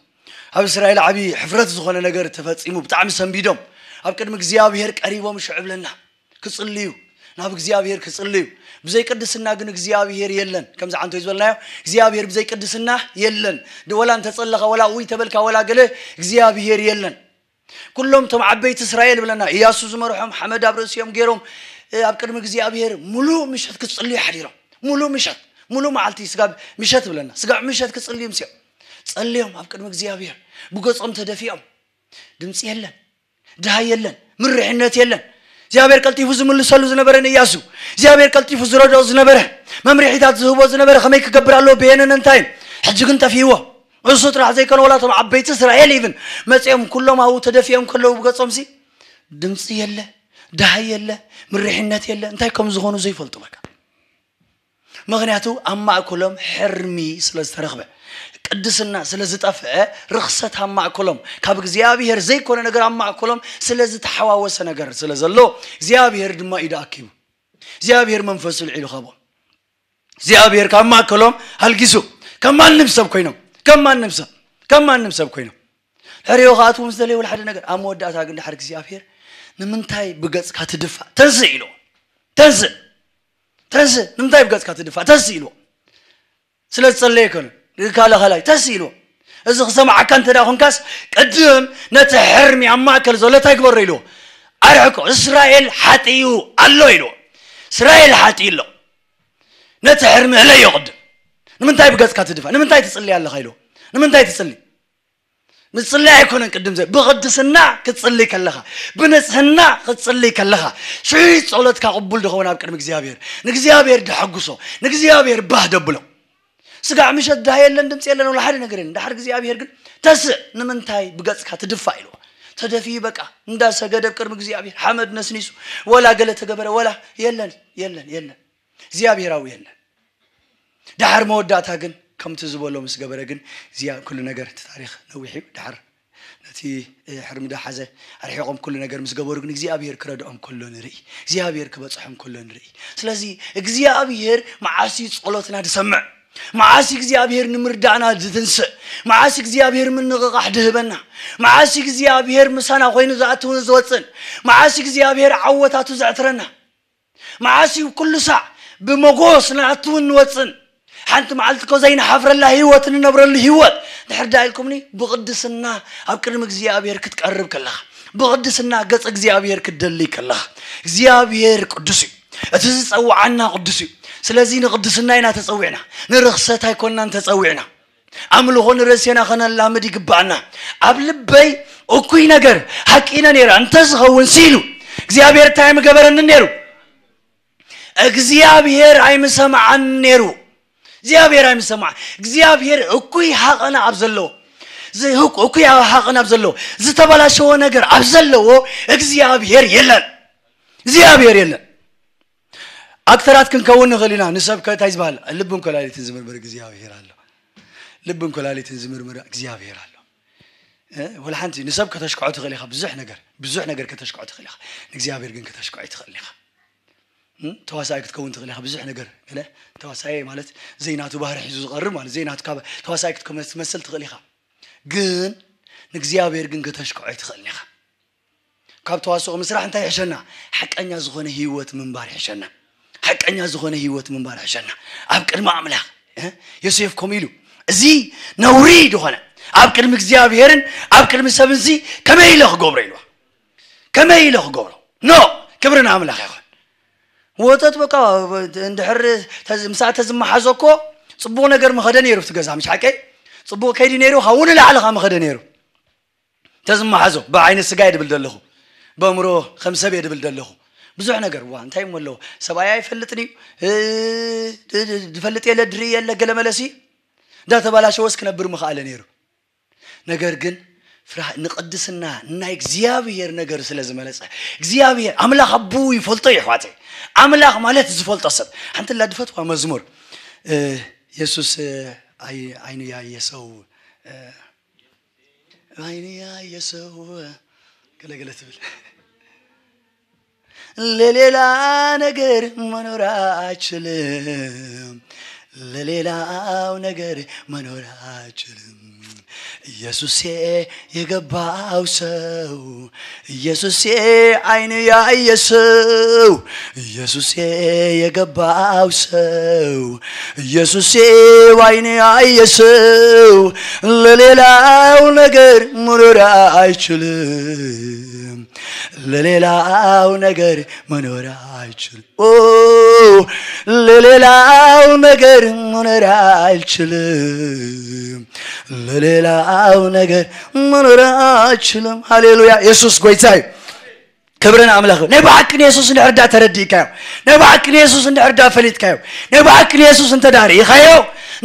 ኣብ እስራኤል ዓቢ ሕፍረት ዝኾነ ነገር ተፈጺሙ፣ ብጣዕሚ ሰንቢዶም። ኣብ ቅድሚ እግዚኣብሔር ቀሪቦም ሽዑ ብለና ክጽልዩ፣ ናብ እግዚኣብሔር ክጽልዩ። ብዘይ ቅድስና ግን እግዚኣብሔር የለን። ከምዚ ዓንቶ ዝበልናዮ፣ እግዚኣብሔር ብዘይ ቅድስና የለን። ድ-፣ ወላ እንተጸለኻ፣ ወላ ውይ ተበልካ፣ ወላ ገለ፣ እግዚኣብሔር የለን። ኩሎም እቶም ዓበይቲ እስራኤል ብለና፣ ኢያሱ ዝመርሖም ሓመድ ኣብ ርእሲኦም ገይሮም፣ እ፣ ኣብ ቅድሚ እግዚኣብሔር ሙሉእ ምሸት ክጽልዩ ሓዲሮም። ሙሉእ ምሸት፣ ሙሉእ መዓልቲ ስጋብ ምሸት ብለና፣ ስጋብ ምሸት ክጽልዩ ምስኦም ጸልዮም ኣብ ቅድሚ እግዚኣብሔር ብገጾም ተደፊኦም። ድምጺ የለን፣ ድሃይ የለን፣ ምርሕነት የለን። እግዚኣብሔር ቀልጢፉ ዝምልሰሉ ዝነበረ ንኢያሱ፣ እግዚኣብሔር ቀልጢፉ ዝረድኦ ዝነበረ፣ መምርሒታት ዝህቦ ዝነበረ፣ ከመይ ክገብር ኣለዎ፣ በየንን እንታይን። ሕጂ ግን ጠፊእዎ። እሱ ጥራሕ ዘይኮነ፣ ወላ እቶም ዓበይቲ እስራኤል ኢቭን መጺኦም ኩሎም ኣብኡ ተደፊኦም ከለዉ ብገጾምሲ ድምጺ የለ፣ ድሃይ የለ፣ ምርሕነት የለ፣ እንታይ ከም ዝኾኑ ዘይፈልጡ በቃ። ምኽንያቱ ኣብ ማእከሎም ሕርሚ ስለ ዝተረኽበ፣ ቅድስና ስለ ዝጠፍዐ፣ ርኽሰት ኣብ ማእከሎም፣ ካብ እግዚኣብሔር ዘይኮነ ነገር ኣብ ማእከሎም ስለ ዝተሓዋወሰ ነገር ስለ ዘሎ፣ እግዚኣብሔር ድማ ኢዱ ኣኪቡ። እግዚኣብሔር መንፈሱ ልዒሉ ካብኦም። እግዚኣብሔር ካብ ማእከሎም ኣልጊሱ፣ ከም ማንም ሰብ ኮይኖም፣ ከም ማንም ሰብ፣ ከም ማንም ሰብ ኮይኖም። ሕሪዮ ከኣትዉ ምስ ደለየ ወላ ሓደ ነገር፣ ኣብ መወዳእታ ግን ድሓር እግዚኣብሔር፣ "ንምንታይ ብገጽካ ትድፋእ? ተንስእ" ኢልዎ። "ተንስእ፣ ተንስእ፣ ንምንታይ ብገጽካ ትድፋእ? ተንስእ" ኢልዎ። ስለ ዝጸለየ ኣይኮነን፣ ንካላኻላይ ተንስእ ኢልዎ። "እዚ ክሰምዓካ እንተ ደኣ ኾንካስ፣ ቅድም ነቲ ሕርሚ ኣብ ማእከል ዘሎ እንታይ ግበሮ?" ኢልዎ። "ኣርሕቆ፣ እስራኤል ሓጢኡ ኣሎ" ኢልዎ። "እስራኤል ሓጢኡ ኣሎ። ነቲ ሕርሚ እለዮ ቅድም። ንምንታይ ብገጽካ ትድፋእ? ንምንታይ ትጽሊ ኣለኻ?" ኢልዎ። "ንምንታይ ትጽሊ?" ምጽላይ ኣይኮነን ቅድም ዘ-፣ ብቕድስና ክትጽሊ ከለኻ፣ ብንጽህና ክትጽሊ ከለኻ፣ ሽዑ ጸሎትካ ቅቡል ድኸውን ኣብ ቅድሚ እግዚኣብሔር። ንእግዚኣብሔር ደሐጉሶ፣ ንእግዚኣብሔር ባህ ደብሎ። ስጋዕ ምሸት ዳህ የለን፣ ድምጺ የለን፣ ወላ ሓደ ነገር የለን። ድሓር እግዚኣብሔር ግን፣ "ተስእ፣ ንምንታይ ብገጽካ ትድፋእ?" ኢልዎ። ተደፊኡ በቃ፣ እንዳሰገደ ኣብ ቅድሚ እግዚኣብሔር፣ ሓመድ ነስኒሱ፣ ወላ ገለ ተገበረ፣ ወላ የለን፣ የለን፣ የለን። እግዚኣብሔር ኣብኡ የለን። ድሓር መወዳእታ ግን ከምቲ ዝበሎ ምስ ገበረ ግን፣ እዚኣ ኩሉ ነገር፣ እቲ ታሪኽ ነዊሕ እዩ። ድሓር ነቲ፣ እ፣ ሕርሚ ዶ ሓዘ፣ ኣርሒቖም ኩሉ ነገር ምስ ገበሩ ግን እግዚኣብሔር ክረድኦም ከሎ ንርኢ፣ እግዚኣብሔር ክበጽሖም ከሎ ንርኢ። ስለዚ እግዚኣብሔር መዓስ እዩ ጸሎትና ዝሰምዕ? መዓስ እዩ እግዚኣብሔር ንምርዳእና ዝትንስእ? መዓስ እዩ እግዚኣብሔር ምንቕቓሕ ድህበና? መዓስ እዩ እግዚኣብሔር ምሳና ኮይኑ ዝኣትውን ዝወጽን? መዓስ እዩ እግዚኣብሔር ዓወታቱ ዘዕትረና? መዓስ እዩ ኩሉ ሳዕ ብመጎስ ንኣትውን ንወጽን? ሓንቲ መዓልቲ እኮ ዘይንሓፍረላ ህይወት ንነብረሉ ህይወት ድሕር ዳ ኢልኩምኒ፣ ብቕድስና ኣብ ቅድሚ እግዚኣብሔር ክትቀርብ ከለኻ፣ ብቕድስና ገጽ እግዚኣብሔር ክትደሊ ከለኻ፣ እግዚኣብሔር ቅዱስ እዩ። እቲ ዝጸውዓና ቅዱስ እዩ። ስለዚ ንቕድስና ኢና ተጸዊዕና፣ ንርኽሰት ኣይኮንናን ተጸዊዕና። ኣምልኾ ንርእስና ከነላምድ ይግባኣና። ኣብ ልበይ እኩይ ነገር ሃቂነ ነይረ እንተዝኸውን ሲሉ፣ እግዚኣብሔር እንታይ ምገበረኒ ነይሩ? እግዚኣብሔር ኣይምሰማዓን ነይሩ። እግዚኣብሔር ኣይምሰማዕ። እግዚኣብሔር እኩይ ሃቐና ኣብ ዘለዎ፣ ዝ-፣ ህኩ-፣ እኩይ ሃቐና ኣብ ዘለዎ፣ ዝተበላሸወ ነገር ኣብ ዘለዎ እግዚኣብሔር የለን። እግዚኣብሔር የለን። ኣክተራት ክንከውን ንኽእል ኢና። ንሰብ ከ-፣ እንታይ ዝበሃል? ልብን ኮላሊትን ዝምርምር እግዚኣብሔር ኣሎ። ልብን ኮላሊትን ዝምርምር እግዚኣብሔር ኣሎ። እ፣ ወላ ሓንቲ ንሰብ ከተሽክዖ ትኽእል ኢኻ። ብዙሕ ነገር፣ ብዙሕ ነገር ከተሽክዖ ትኽእል ኢኻ። ንእግዚኣብሔር ግን ከተሽክዖ ኣይትኽእልን ኢኻ። እ፣ ተዋሳኣይ ክትከውን ትኽእል ኢኻ። ብዙሕ ነገር፣ ገለ ተዋሳኣይ ማለት ዘይናቱ ባህሪ ሒዙ ዝቐርብ ማለት፣ ዘይናቱ ካብ ተዋሳኣይ ክትከ-፣ ክትመስል ትኽእል ኢኻ። ግን ንእግዚኣብሔር ግን ከተሽክዖ ኣይትኽእልን ኢኻ። ካብ ተዋስኦ ምስራሕ እንታይ ይሕሸና? ሓቀኛ ዝኾነ ህይወት ምንባር ይሕሸና። ሓቀኛ ዝኾነ ህይወት ምንባር ይሕሸና። ኣብ ቅድሚ ኣምላኽ፣ እ፣ ዮሴፍ ከምኡ ኢሉ፣ "እዚ ነውሪ ዝኾነ ኣብ ቅድሚ እግዚኣብሔርን ኣብ ቅድሚ ሰብንሲ ከመይ ኢለ ክገብሮ?" ኢልዋ። "ከመይ ኢለ ክገብሮ? ኖ፣ ክብሪ ንኣምላኽ ይኹን." ወጠጥ በቃ፣ እንድሕር ተዝ-፣ ምሳእ ተዝመሓዞ እኮ ጽቡቕ ነገር ምኸደ ነይሩ፣ ኣብቲ ገዛ፣ ምሽ ሓቀይ? ጽቡቕ ከይዲ ነይሩ፣ ካብኡ ንላዕሊ ኸኣ ምኸደ ነይሩ። ተዝመሓዞ፣ ብዓይነ ስጋ እየ ድብል ዘለኹ፣ በእምሮ ከም ሰብ እየ ድብል ዘለኹ፣ ብዙሕ ነገር ዋ እንታይ እሞ ኣለዎ? ሰብኣይ ኣይፈልጥን እዩ። እ፣ ድ- ድ- ድፈልጥ የለ፣ ድርኢ የለ፣ ገለ መለሲ እንዳተባላሸወስ ክነብር ምኽኣለ ነይሩ። ነገር ግን ፍርሃ ንቅድስና ናይ እግዚኣብሔር ነገር ስለ ዝመለጸ፣ እግዚኣብሔር ኣምላኽ ኣቡ ይፈልጦ እዩ። ኣሕዋተይ፣ ኣምላኽ ማለት ዝፈልጦ ሰብ። ሓንቲ ላ ድፈትዋ መዝሙር እ፣ የሱስ እ፣ ኣይ- ዓይኑ ያየ ሰው እ፣ ዓይኑ ያየ ሰው ገለገለ ትብል። ለሌላ ነገር መኖር አችልም፣ ለሌላው ነገር መኖር አችልም። ኢየሱሴ የገባው ሰው፣ ኢየሱሴ ዓይኑ ያየ ሰው፣ ኢየሱሴ የገባው ሰው፣ ኢየሱሴ ዓይኑ ያየ ሰው ለሌላው ነገር መኖር አይችልም። ለሌላው ነገር መኖር አይችልም። ኦ፣ ለሌላው ነገር መኖር አይችልም። ለሌላው ነገር መኖር አይችልም። ሃሌሉያ! የሱስ ጎይታይ ክብርን ኣምላኽ። ናይ ብሓቂ ንየሱስ እንድሕር ዳ ተረዲእካዮ፣ ናይ ብሓቂ ንየሱስ እንድሕር ዳ ፈሊጥካዮ፣ ናይ ብሓቂ ንየሱስ እንተ ዳ ርኢኻዮ፣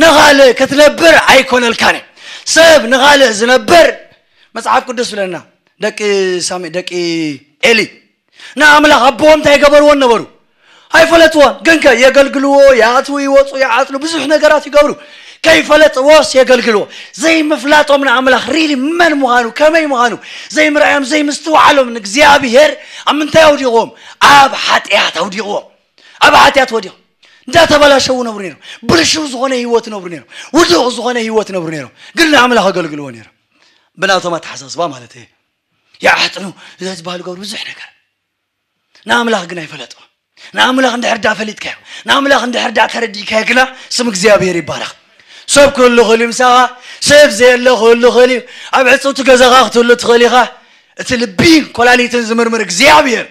ንኻልእ ክትነብር ኣይኮነልካን እዩ። ሰብ ንኻልእ ዝነብር፣ መጽሓፍ ቅዱስ ብለና፣ ደቂ ሳሚ ደቂ ኤሊ ንኣምላኽ ኣቦዎም እንታይ ገበርዎን ነበሩ? ኣይፈለጥዎን። ግንከ የገልግልዎ፣ ይኣትዉ ይወፁ፣ ይዓፅሉ፣ ብዙሕ ነገራት ይገብሩ። ከይፈለጥዎስ የገልግልዎ። ዘይምፍላጦም ንኣምላኽ ሪሊ መን ምዃኑ፣ ከመይ ምዃኑ ዘይምርኣዮም፣ ዘይምስትውዓሎም ንእግዚኣብሔር ኣብ ምንታይ ኣውዲቕዎም? ኣብ ሓጢኣት ኣውዲቕዎም። ኣብ ሓጢኣት ወዲቖም እንዳተበላሸዉ ነብሩ ነይሮም። ብልሽው ዝኾነ ህይወት ነብሩ ነይሮም። ውዱቕ ዝኾነ ህይወት ነብሩ ነይሮም። ግን ንኣምላኽ ኣገልግልዎ ነይሮም። ብናቶም ኣተሓሳስባ ማለት እየ። ይዓጥኑ፣ ዝበሃሉ ገብሩ ብዙሕ ነገር። ንኣምላኽ ግን ኣይፈለጦ። ንኣምላኽ እንድሕር ዳ ፈሊጥካዮ፣ ንኣምላኽ እንድሕር ዳ ተረዲእካዮ ግና ስም እግዚኣብሔር ይባረኽ። ሰብ ክህሉ ክእል እዩ ምሳኻ፣ ሰብ ዘየለ ክህሉ ክእል እዩ። ኣብ ዕፅውቲ ገዛኻ ክትህሉ ትኽእል ኢኻ። እቲ ልቢ ኮላሊትን ዝምርምር እግዚኣብሔር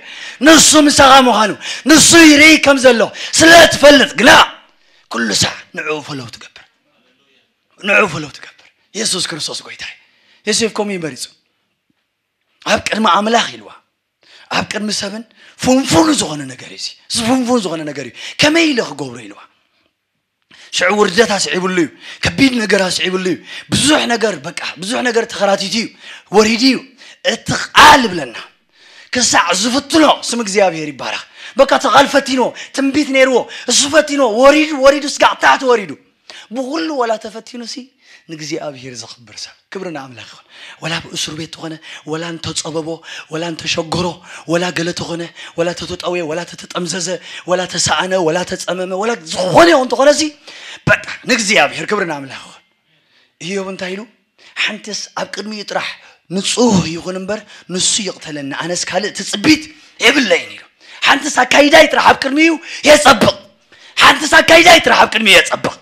ንሱ ምሳኻ ምዃኑ ንሱ ይርኢ ከም ዘሎ ስለ ትፈልጥ ግና ኩሉ ሳዕ ንዕኡ ፈለው ትገብር። ንዕኡ ፈለው ትገብር። የሱስ ክርስቶስ ጎይታ እዩ። ዮሴፍ ከምኡ እዩ መሪጹ። ኣብ ቅድሚ ኣምላኽ ኢልዋ ኣብ ቅድሚ ሰብን ፍንፉን ዝኾነ ነገር እዩ። እዚ ፍንፉን ዝኾነ ነገር እዩ። ከመይ ኢለ ክገብሮ ኢልዋ። ሽዑ ውርደት ኣስዒብሉ እዩ። ከቢድ ነገር ኣስዒብሉ እዩ። ብዙሕ ነገር በቃ ብዙሕ ነገር ተኸራቲቱ እዩ። ወሪዱ እዩ። እቲ ቃል ይብለና ክሳዕ ዝፍትኖ ስም እግዚኣብሔር ይባረኽ። በቃ እቲ ቃል ፈቲንዎ፣ ትንቢት ነይርዎ፣ እሱ ፈቲንዎ፣ ወሪዱ ወሪዱ ስጋዕ ታሕቲ ወሪዱ ብኹሉ ወላ ተፈቲኑ ሲ ንእግዚኣብሔር ዘኽብር ሰብ ክብሪ ንኣምላኽ ይኹን። ወላ ኣብ እስር ቤት ተኾነ፣ ወላ እንተጸበቦ፣ ወላ እንተሸገሮ፣ ወላ ገለ ተኾነ፣ ወላ ተተጠውየ፣ ወላ ተተጠምዘዘ፣ ወላ ተሰኣነ፣ ወላ ተጸመመ፣ ወላ ዝኾነ ይኹን ተኾነ ሲ በቃ ንእግዚኣብሔር ክብሪ ንኣምላኽ ይኹን። ኢዮብ እንታይ ኢሉ? ሓንትስ ኣብ ቅድሚኡ ጥራሕ ንጹህ ይኹን እምበር ንሱ ይቕተለኒ፣ ኣነስ ካልእ ትጽቢት የብለይን ኢሉ። ሓንትስ ኣካይዳይ ጥራሕ ኣብ ቅድሚኡ የጸብቕ። ሓንትስ ኣካይዳይ ጥራሕ ኣብ ቅድሚኡ የጸብቕ።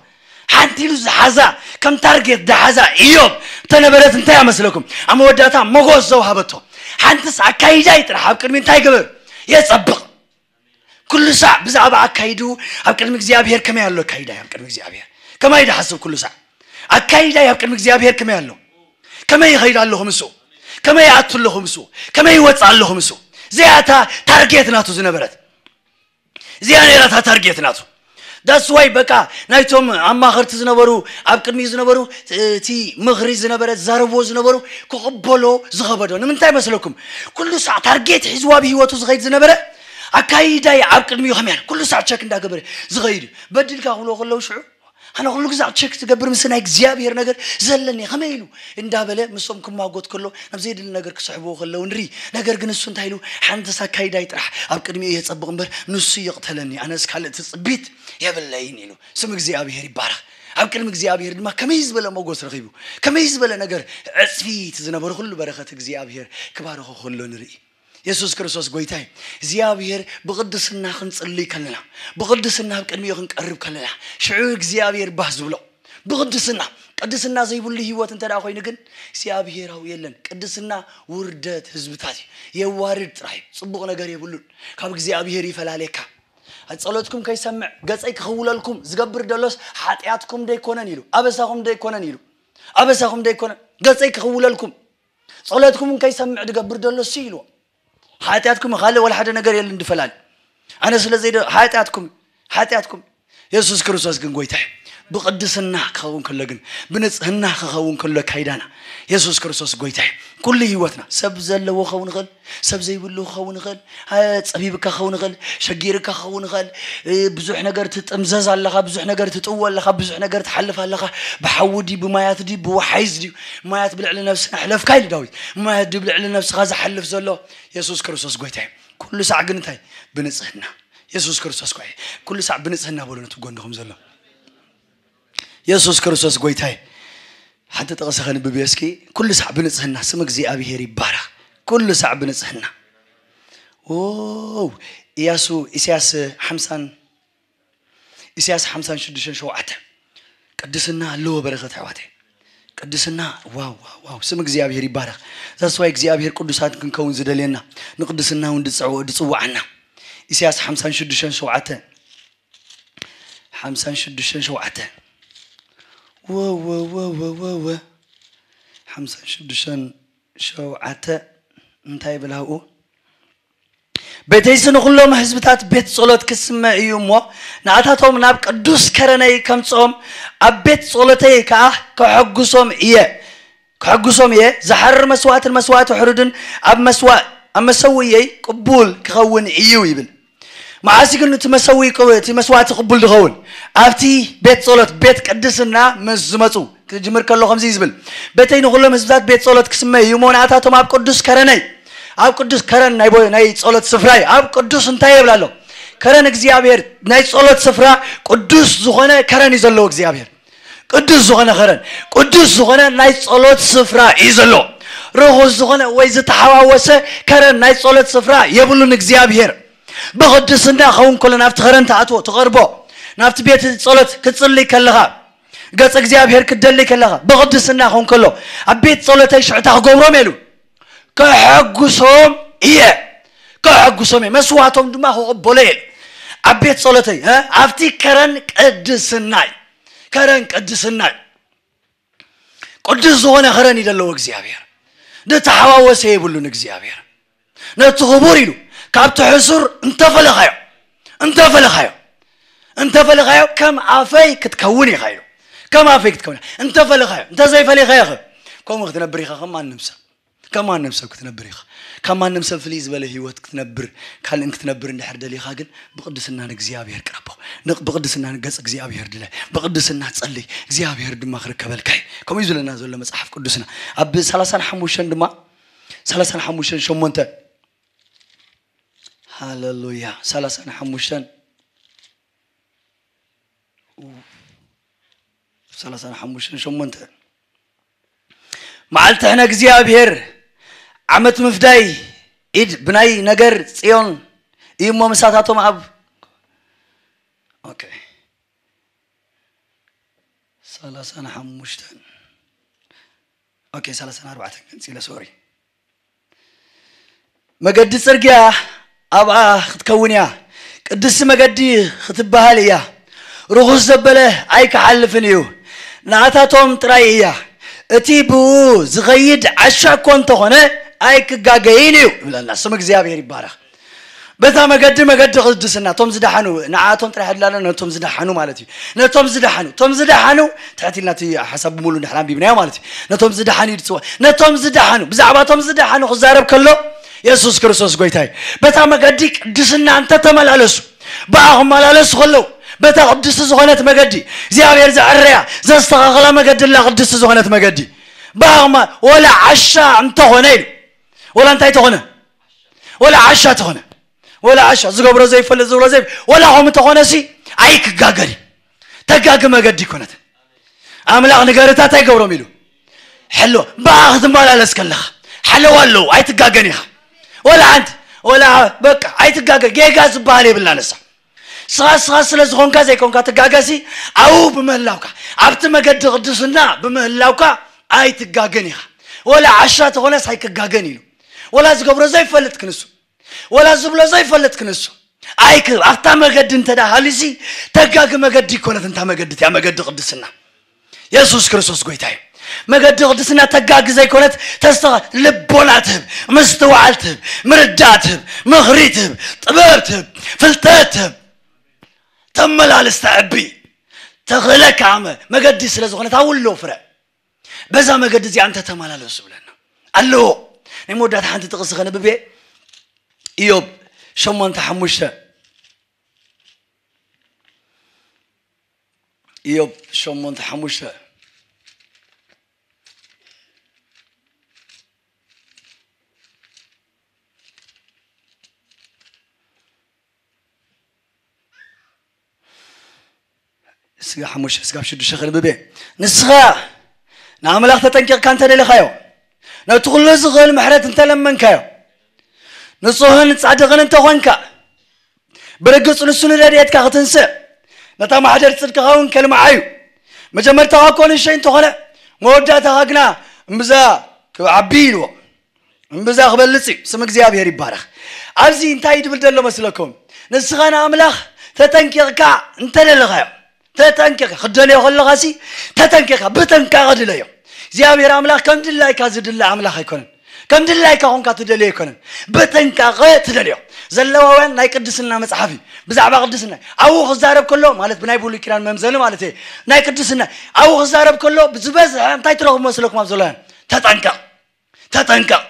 ሓንቲ ኢሉ ዝሓዛ ከም ታርጌት ዝሓዛ ኢዮብ እንተነበረት እንታይ ኣመስለኩም? ኣብ መወዳእታ ሞጎስ ዘውሃበቶ ሓንትስ ኣካይዳይ ጥራሕ ኣብ ቅድሚ እንታይ ገበር የጸብቕ። ኩሉ ሳዕ ብዛዕባ ኣካይዱ ኣብ ቅድሚ እግዚኣብሔር ከመይ ኣሎ ኣካይዳይ ኣብ ቅድሚ እግዚኣብሔር ከመይ ድሓስብ ኩሉ ሳዕ ኣካይዳይ ኣብ ቅድሚ እግዚኣብሔር ከመይ ኣሎ ከመይ ይኸይድ ኣለኹ ምስ ከመይ ይኣቱ ኣለኹ ምስ ከመይ ይወፅእ ኣለኹ ምስ እዚኣ እታ ታርጌት ናቱ ዝነበረት እዚኣ ነራታ ታርጌት ናቱ that's why በቃ ናይቶም ኣማኸርቲ ዝነበሩ ኣብ ቅድሚ ዝነበሩ እቲ ምኽሪ ዝነበረ ዝዛረብዎ ዝነበሩ ክቕበሎ ዝኸበዶ ንምንታይ መስለኩም ኩሉ ሳዕ ታርጌት ሒዝዋ ብህይወቱ ዝኸይድ ዝነበረ ኣካይዳይ ኣብ ቅድሚኡ ከመይ ኩሉ ሳዕ ቸክ እንዳገበረ ዝኸይድ እዩ በድልካ ክብሎ ከለዉ ሽዑ ኣነ ኩሉ ግዛዕ ቸክ ትገብር ምስ ናይ እግዚኣብሔር ነገር ዘለኒ ከመይ ኢሉ እንዳበለ ምስኦም ክማጎት ከሎ ናብ ዘይድሊ ነገር ክስሕብዎ ከለዉ ንርኢ ነገር ግን እሱ እንታይ ኢሉ ሓንትስ ኣካይዳይ ጥራሕ ኣብ ቅድሚኡ የጸብቕ እምበር ንሱ ይቕተለኒ ኣነስ ካልእ ትጽቢት የብለይን ኢሉ ስም እግዚኣብሔር ይባረኽ ኣብ ቅድሚ እግዚኣብሔር ድማ ከመይ ዝበለ ሞጎስ ረኺቡ ከመይ ዝበለ ነገር ዕፅፊት ዝነበረ ኩሉ በረኸት እግዚኣብሔር ክባረኾ ከሎ ንርኢ የሱስ ክርስቶስ ጎይታ እዩ። እግዚኣብሔር ብቕድስና ክንጽልይ ከለና፣ ብቕድስና ኣብ ቅድሚኡ ክንቀርብ ከለና፣ ሽዑ እግዚኣብሔር ባህ ዝብሎ ብቕድስና ቅድስና ዘይብሉ ህይወት እንተ ደኣ ኮይኑ ግን እግዚኣብሔር ኣብኡ የለን። ቅድስና ውርደት ህዝብታት እዩ። የዋርድ ጥራይ እዩ። ጽቡቕ ነገር የብሉን። ካብ እግዚኣብሔር ይፈላልየካ። ጸሎትኩም ከይሰምዕ ገጸይ ክኽውለልኩም ዝገብር ደሎስ ሓጢኣትኩም ደይኮነን ኢሉ ኣበሳኹም ደይኮነን ኢሉ ኣበሳኹም ደይኮነን ገጸይ ክኽውለልኩም ጸሎትኩም ከይሰምዕ ዝገብር ደሎ እሱ ኢልዎ። ሓጢኣትኩም ካልእ ወላ ሓደ ነገር የለን ድፈላል። ኣነ ስለ ዘይደ ሓጢኣትኩም ሓጢኣትኩም የሱስ ክርስቶስ ግን ጎይታ እዩ። ብቅድስና ክኸውን ከሎ ግን ብንጽህና ክኸውን ከሎ ካይዳና የሱስ ክርስቶስ ጎይታ እዩ። ኩሉ ህይወትና ሰብ ዘለዎ ክኸውን ይኽእል፣ ሰብ ዘይብሉ ክኸውን ይኽእል፣ ጸቢብካ ክኸውን ይኽእል፣ ሸጊርካ ክኸውን ይኽእል። ብዙሕ ነገር ትጥምዘዝ ኣለኻ፣ ብዙሕ ነገር ትጥወ ኣለኻ፣ ብዙሕ ነገር ትሓልፍ ኣለኻ። ብሓዊ ድዩ ብማያት ድዩ ብወሓይዝ ድዩ? ማያት ብልዕሊ ነብስና ሕለፍካ ኢሉ ዳዊት። ማያት ድዩ ብልዕሊ ነብስኻ ዝሓልፍ ዘሎ? የሱስ ክርስቶስ ጎይታ እዩ። ኩሉ ሳዕ ግን እንታይ? ብንጽህና። የሱስ ክርስቶስ ጎይታ። ኩሉ ሳዕ ብንጽህና በሉ ነቲ ጎንኹም ዘሎ። የሱስ ክርስቶስ ጎይታይ። ሓንቲ ጥቕሲ ከንብብ እየ እስኪ። ኩሉ ሳዕ ብንጽህና ስም እግዚኣብሔር ይባረኽ። ኩሉ ሳዕ ብንጽህና። ው ኢያሱ ኢሳያስ ሓምሳን ኢሳያስ ሓምሳን ሽዱሽተን ሸውዓተ። ቅድስና ኣለዎ በረኸት ኣሕዋተይ። ቅድስና ዋው ዋው ዋው ስም እግዚኣብሔር ይባረኽ። ዛስዋይ እግዚኣብሔር ቅዱሳት ክንከውን ዝደልየና ንቅድስና እውን ድጽውዓና። ኢሳያስ ሓምሳን ሽዱሽተን ሸውዓተ ሓምሳን ሽዱሽተን ሸውዓተ ወወወወወወ ሓምሳን ሽዱሽተን ሸውዓተ እንታይ ይብል ኣብኡ? ቤተይሲ ንኹሎም ህዝብታት ቤት ጸሎት ክስመ እዩ እሞ ንኣታቶም ናብ ቅዱስ ከረነይ ከምጽኦም ኣብ ቤት ጸሎተይ ከኣ ከሐጉሶም እየ። ከሐጉሶም እየ። ዝሓርር መስዋእትን መስዋእቲ ሕሩድን ኣብ መስዋእ ኣብ መሰውየይ ቅቡል ክኸውን እዩ ይብል። መዓሲ ግን እቲ መሰዊ እቲ መስዋእቲ ቅቡል ዝኸውን ኣብቲ ቤት ጸሎት ቤት ቅድስና ምስ ዝመፁ ክጅምር ከሎ ከምዚ እዩ ዝብል። ቤተይ ንኩሎም ህዝብታት ቤት ጸሎት ክስመ እዩ እሞ ንኣታቶም ኣብ ቅዱስ ከረነይ ኣብ ቅዱስ ከረን ናይ ቦ- ናይ ጸሎት ስፍራ እዩ። ኣብ ቅዱስ እንታይ ይብል ኣሎ? ከረን እግዚኣብሔር ናይ ጸሎት ስፍራ ቅዱስ ዝኾነ ከረን እዩ ዘለዎ እግዚኣብሔር። ቅዱስ ዝኾነ ከረን ቅዱስ ዝኾነ ናይ ጸሎት ስፍራ እዩ ዘሎ። ርኹስ ዝኾነ ወይ ዝተሓዋወሰ ከረን ናይ ጸሎት ስፍራ የብሉን እግዚኣብሔር። ብቕድስና ኸውን ከሎ ናብቲ ከረን ትኣትዎ ትቐርቦ ናብቲ ቤት ጸሎት ክትጽልይ ከለኻ ገጽ እግዚኣብሔር ክትደሊ ከለኻ ብቕድስና ኸውን ከሎ ኣብ ቤት ጸሎተይ ሽዕታ ክገብሮም የሉ ከሐጉሶም እየ ከሐጉሶም እየ መስዋዕቶም ድማ ክቕበሎ እየ ኣብ ቤት ጸሎተይ እ? ኣብቲ ከረን ቅድስናይ ከረን ቅድስናይ ቅዱስ ዝኾነ ከረን እዩ ዘለዎ እግዚኣብሔር። ንተሓዋወሰ የብሉን እግዚኣብሔር። ነቲ ክቡር ኢሉ ካብቲ ሕሱር እንተፈለኻዮ እንተፈለኻዮ እንተፈለኻዮ ከም ኣፈይ ክትከውን ኢኻ ኢሉ። ከም ኣፈይ ክትከውን ኢኻ። እንተፈለኻዮ እንተዘይፈለኻዮ ኸ ከምኡ ክትነብር ኢኻ ከም ማንም ሰብ ከም ማንም ሰብ ክትነብር ኢኻ። ካብ ማንም ሰብ ፍልይ ዝበለ ህይወት ክትነብር ካልእን ክትነብር እንድሕር ደሊኻ ግን ብቅድስና ንእግዚኣብሔር ቅረቦ። ንቅ- ብቅድስና ንገጽ እግዚኣብሔር ድለ። ብቅድስና ጸልይ እግዚኣብሔር ድማ ክርከበልካ እዩ። ከምኡ እዩ ዝብለና ዘሎ መጽሓፍ ቅዱስና ኣብ ሰላሳን ሓሙሽተን ድማ ሰላሳን ሓሙሽተን ሸሞንተ ሃሌሉያ ሰላሳን ሓሙሽተን ሰላሳን ሓሙሽተን ሸሞንተ መዓልቲ ሕነ እግዚኣብሔር ዓመት ምፍዳይ ኢድ ብናይ ነገር ጽዮን እዩ እሞ ምሳታቶም ኣብ ኦኬ ሰላሳን ሓሙሽተን ኦኬ ሰላሳን ኣርባዕተን ገንጺለ ሶሪ መገዲ ጽርግያ ኣብኣ ክትከውን እያ። ቅድስቲ መገዲ ክትበሃል እያ። ርኹስ ዘበለ ኣይክሓልፍን እዩ። ንኣታቶም ጥራይ እያ። እቲ ብኡ ዝኸይድ ዓሻ እኮ እንተኾነ ኣይክጋገይን እዩ ይብለና። ስም እግዚኣብሔር ይባረኽ። በታ መገዲ መገዲ ቅድስና እቶም ዝደሓኑ ንዓቶም ጥራሕ ዕድላለ ነቶም ዝደሓኑ ማለት እዩ። ነቶም ዝደሓኑ እቶም ዝደሓኑ ትሕት ኢልና እቲ ሓሳብ ብምሉ እንድሕር ኣንቢብናዮ ማለት እዩ። ነቶም ዝደሓኑ ይድፅዋ ነቶም ዝደሓኑ ብዛዕባ እቶም ዝደሓኑ ክዛረብ ከሎ የሱስ ክርስቶስ ጎይታ እዩ። በታ መገዲ ቅድስና እንተተመላለሱ ብኣ ክመላለሱ ከለዉ በታ ቅድስቲ ዝኾነት መገዲ እግዚኣብሔር ዘዕረያ ዘስተኻኸላ መገዲ ላ ቅድስቲ ዝኾነት መገዲ ብኣማ ወላ ዓሻ እንተኾነ ኢሉ ወላ እንታይ ተኾነ ወላ ዓሻ ተኾነ ወላ ዓሻ ዝገብሮ ዘይፈልጥ ዝብሎ ዘይ ወላ ኸም ተኾነ ሲ ኣይክጋገር እዩ። ተጋጊ መገዲ ይኮነት ኣምላኽ ንገርታት ኣይገብሮም ኢሉ ሕሎ ብኣ ክትመላለስ ከለኻ ሓለዋ ኣለዉ ኣይትጋገን ኢኻ። ወላ ሓንቲ ወላ በቃ ኣይትጋገር ጌጋ ዝበሃል የብላ ነሳ ስኻ ስኻ ስለ ዝኾንካ ዘይኮንካ ትጋገሲ ኣብኡ ብምህላውካ ኣብቲ መገዲ ቅዱስና ብምህላውካ ኣይትጋገን ኢኻ። ወላ ዓሻ ተኾነስ ኣይክጋገን ኢሉ ወላ ዝገብሮ ዘይፈልጥ ክንሱ ወላ ዝብሎ ዘይፈልጥ ክንሱ ኣይክ ኣብታ መገዲ እንተ ሃሊሲ ተጋጊ መገዲ ይኮነት እንታ መገዲ እቲያ መገዲ ቅድስና የሱስ ክርስቶስ ጎይታ እዩ። መገዲ ቅድስና ተጋግዝ ኣይኮነት፣ ተስተኻ ልቦና ትህብ፣ ምስትውዓል ትህብ፣ ምርዳእ ትህብ፣ ምኽሪ ትህብ፣ ጥበብ ትህብ፣ ፍልጠት ትህብ፣ ተመላልስ፣ ተዕቢ፣ ተኽእለካ ኣመ መገዲ ስለ ዝኾነት ኣውሎ ፍረ። በዛ መገዲ እዚኣ እንተተመላለሱ ብለና ኣለዎ። ናይ መወዳእታ ሓንቲ ጥቕሲ ከንብብ እየ። ኢዮብ ሸሞንተ ሓሙሽተ። ኢዮብ ሸሞንተ ሓሙሽተ። ስጋ ሓሙሽተ ስጋብ ሽዱሽተ ከንብብ እየ። ንስኻ ንኣምላኽ ተጠንቂቕካ እንተደለኻዮ፣ ነቲ ኩሉ ዝኽእል ምሕረት እንተለመንካዮ፣ ንጹህን ጻድቕን እንተኾንካ፣ ብርግጽ ንሱ ንረድኤትካ ክትንስእ፣ ነታ ማሕደር ጽድቅኻ እውን ከልምዓ እዩ። መጀመርታኻ እኮ ንእሽተይ እንተኾነ፣ መወዳእታኻ ግና እምብዛ ክዓቢ ኢልዎ። እምብዛ ክበልጽ እዩ። ስም እግዚኣብሔር ይባረኽ። ኣብዚ እንታይ ድብል ዘሎ መስለኩም? ንስኻ ንኣምላኽ ተጠንቂቕካ እንተደለኻዮ፣ ተጠንቂቕካ ክትደልዮ ከለኻሲ፣ ተጠንቂቕካ ብጥንቃቐ ድለዮ። እግዚኣብሔር ኣምላኽ ከም ድላይካ ዝድለ ኣምላኽ ኣይኮነን። ከም ድላይካ ኾንካ ትደልዮ ኣይኮነን። ብጥንቃቐ ትደልዮ። ዘለዋውያን ናይ ቅድስና መጽሓፍ እዩ። ብዛዕባ ቅድስና ኣብኡ ክዛረብ ከሎ፣ ማለት ብናይ ብሉይ ኪዳን መምዘኒ ማለት እየ፣ ናይ ቅድስና ኣብኡ ክዛረብ ከሎ ዝበዝሐ እንታይ ትረኽቡ መስለኩም? ኣብ ዘለዋውያን ተጠንቀቕ፣ ተጠንቀቕ።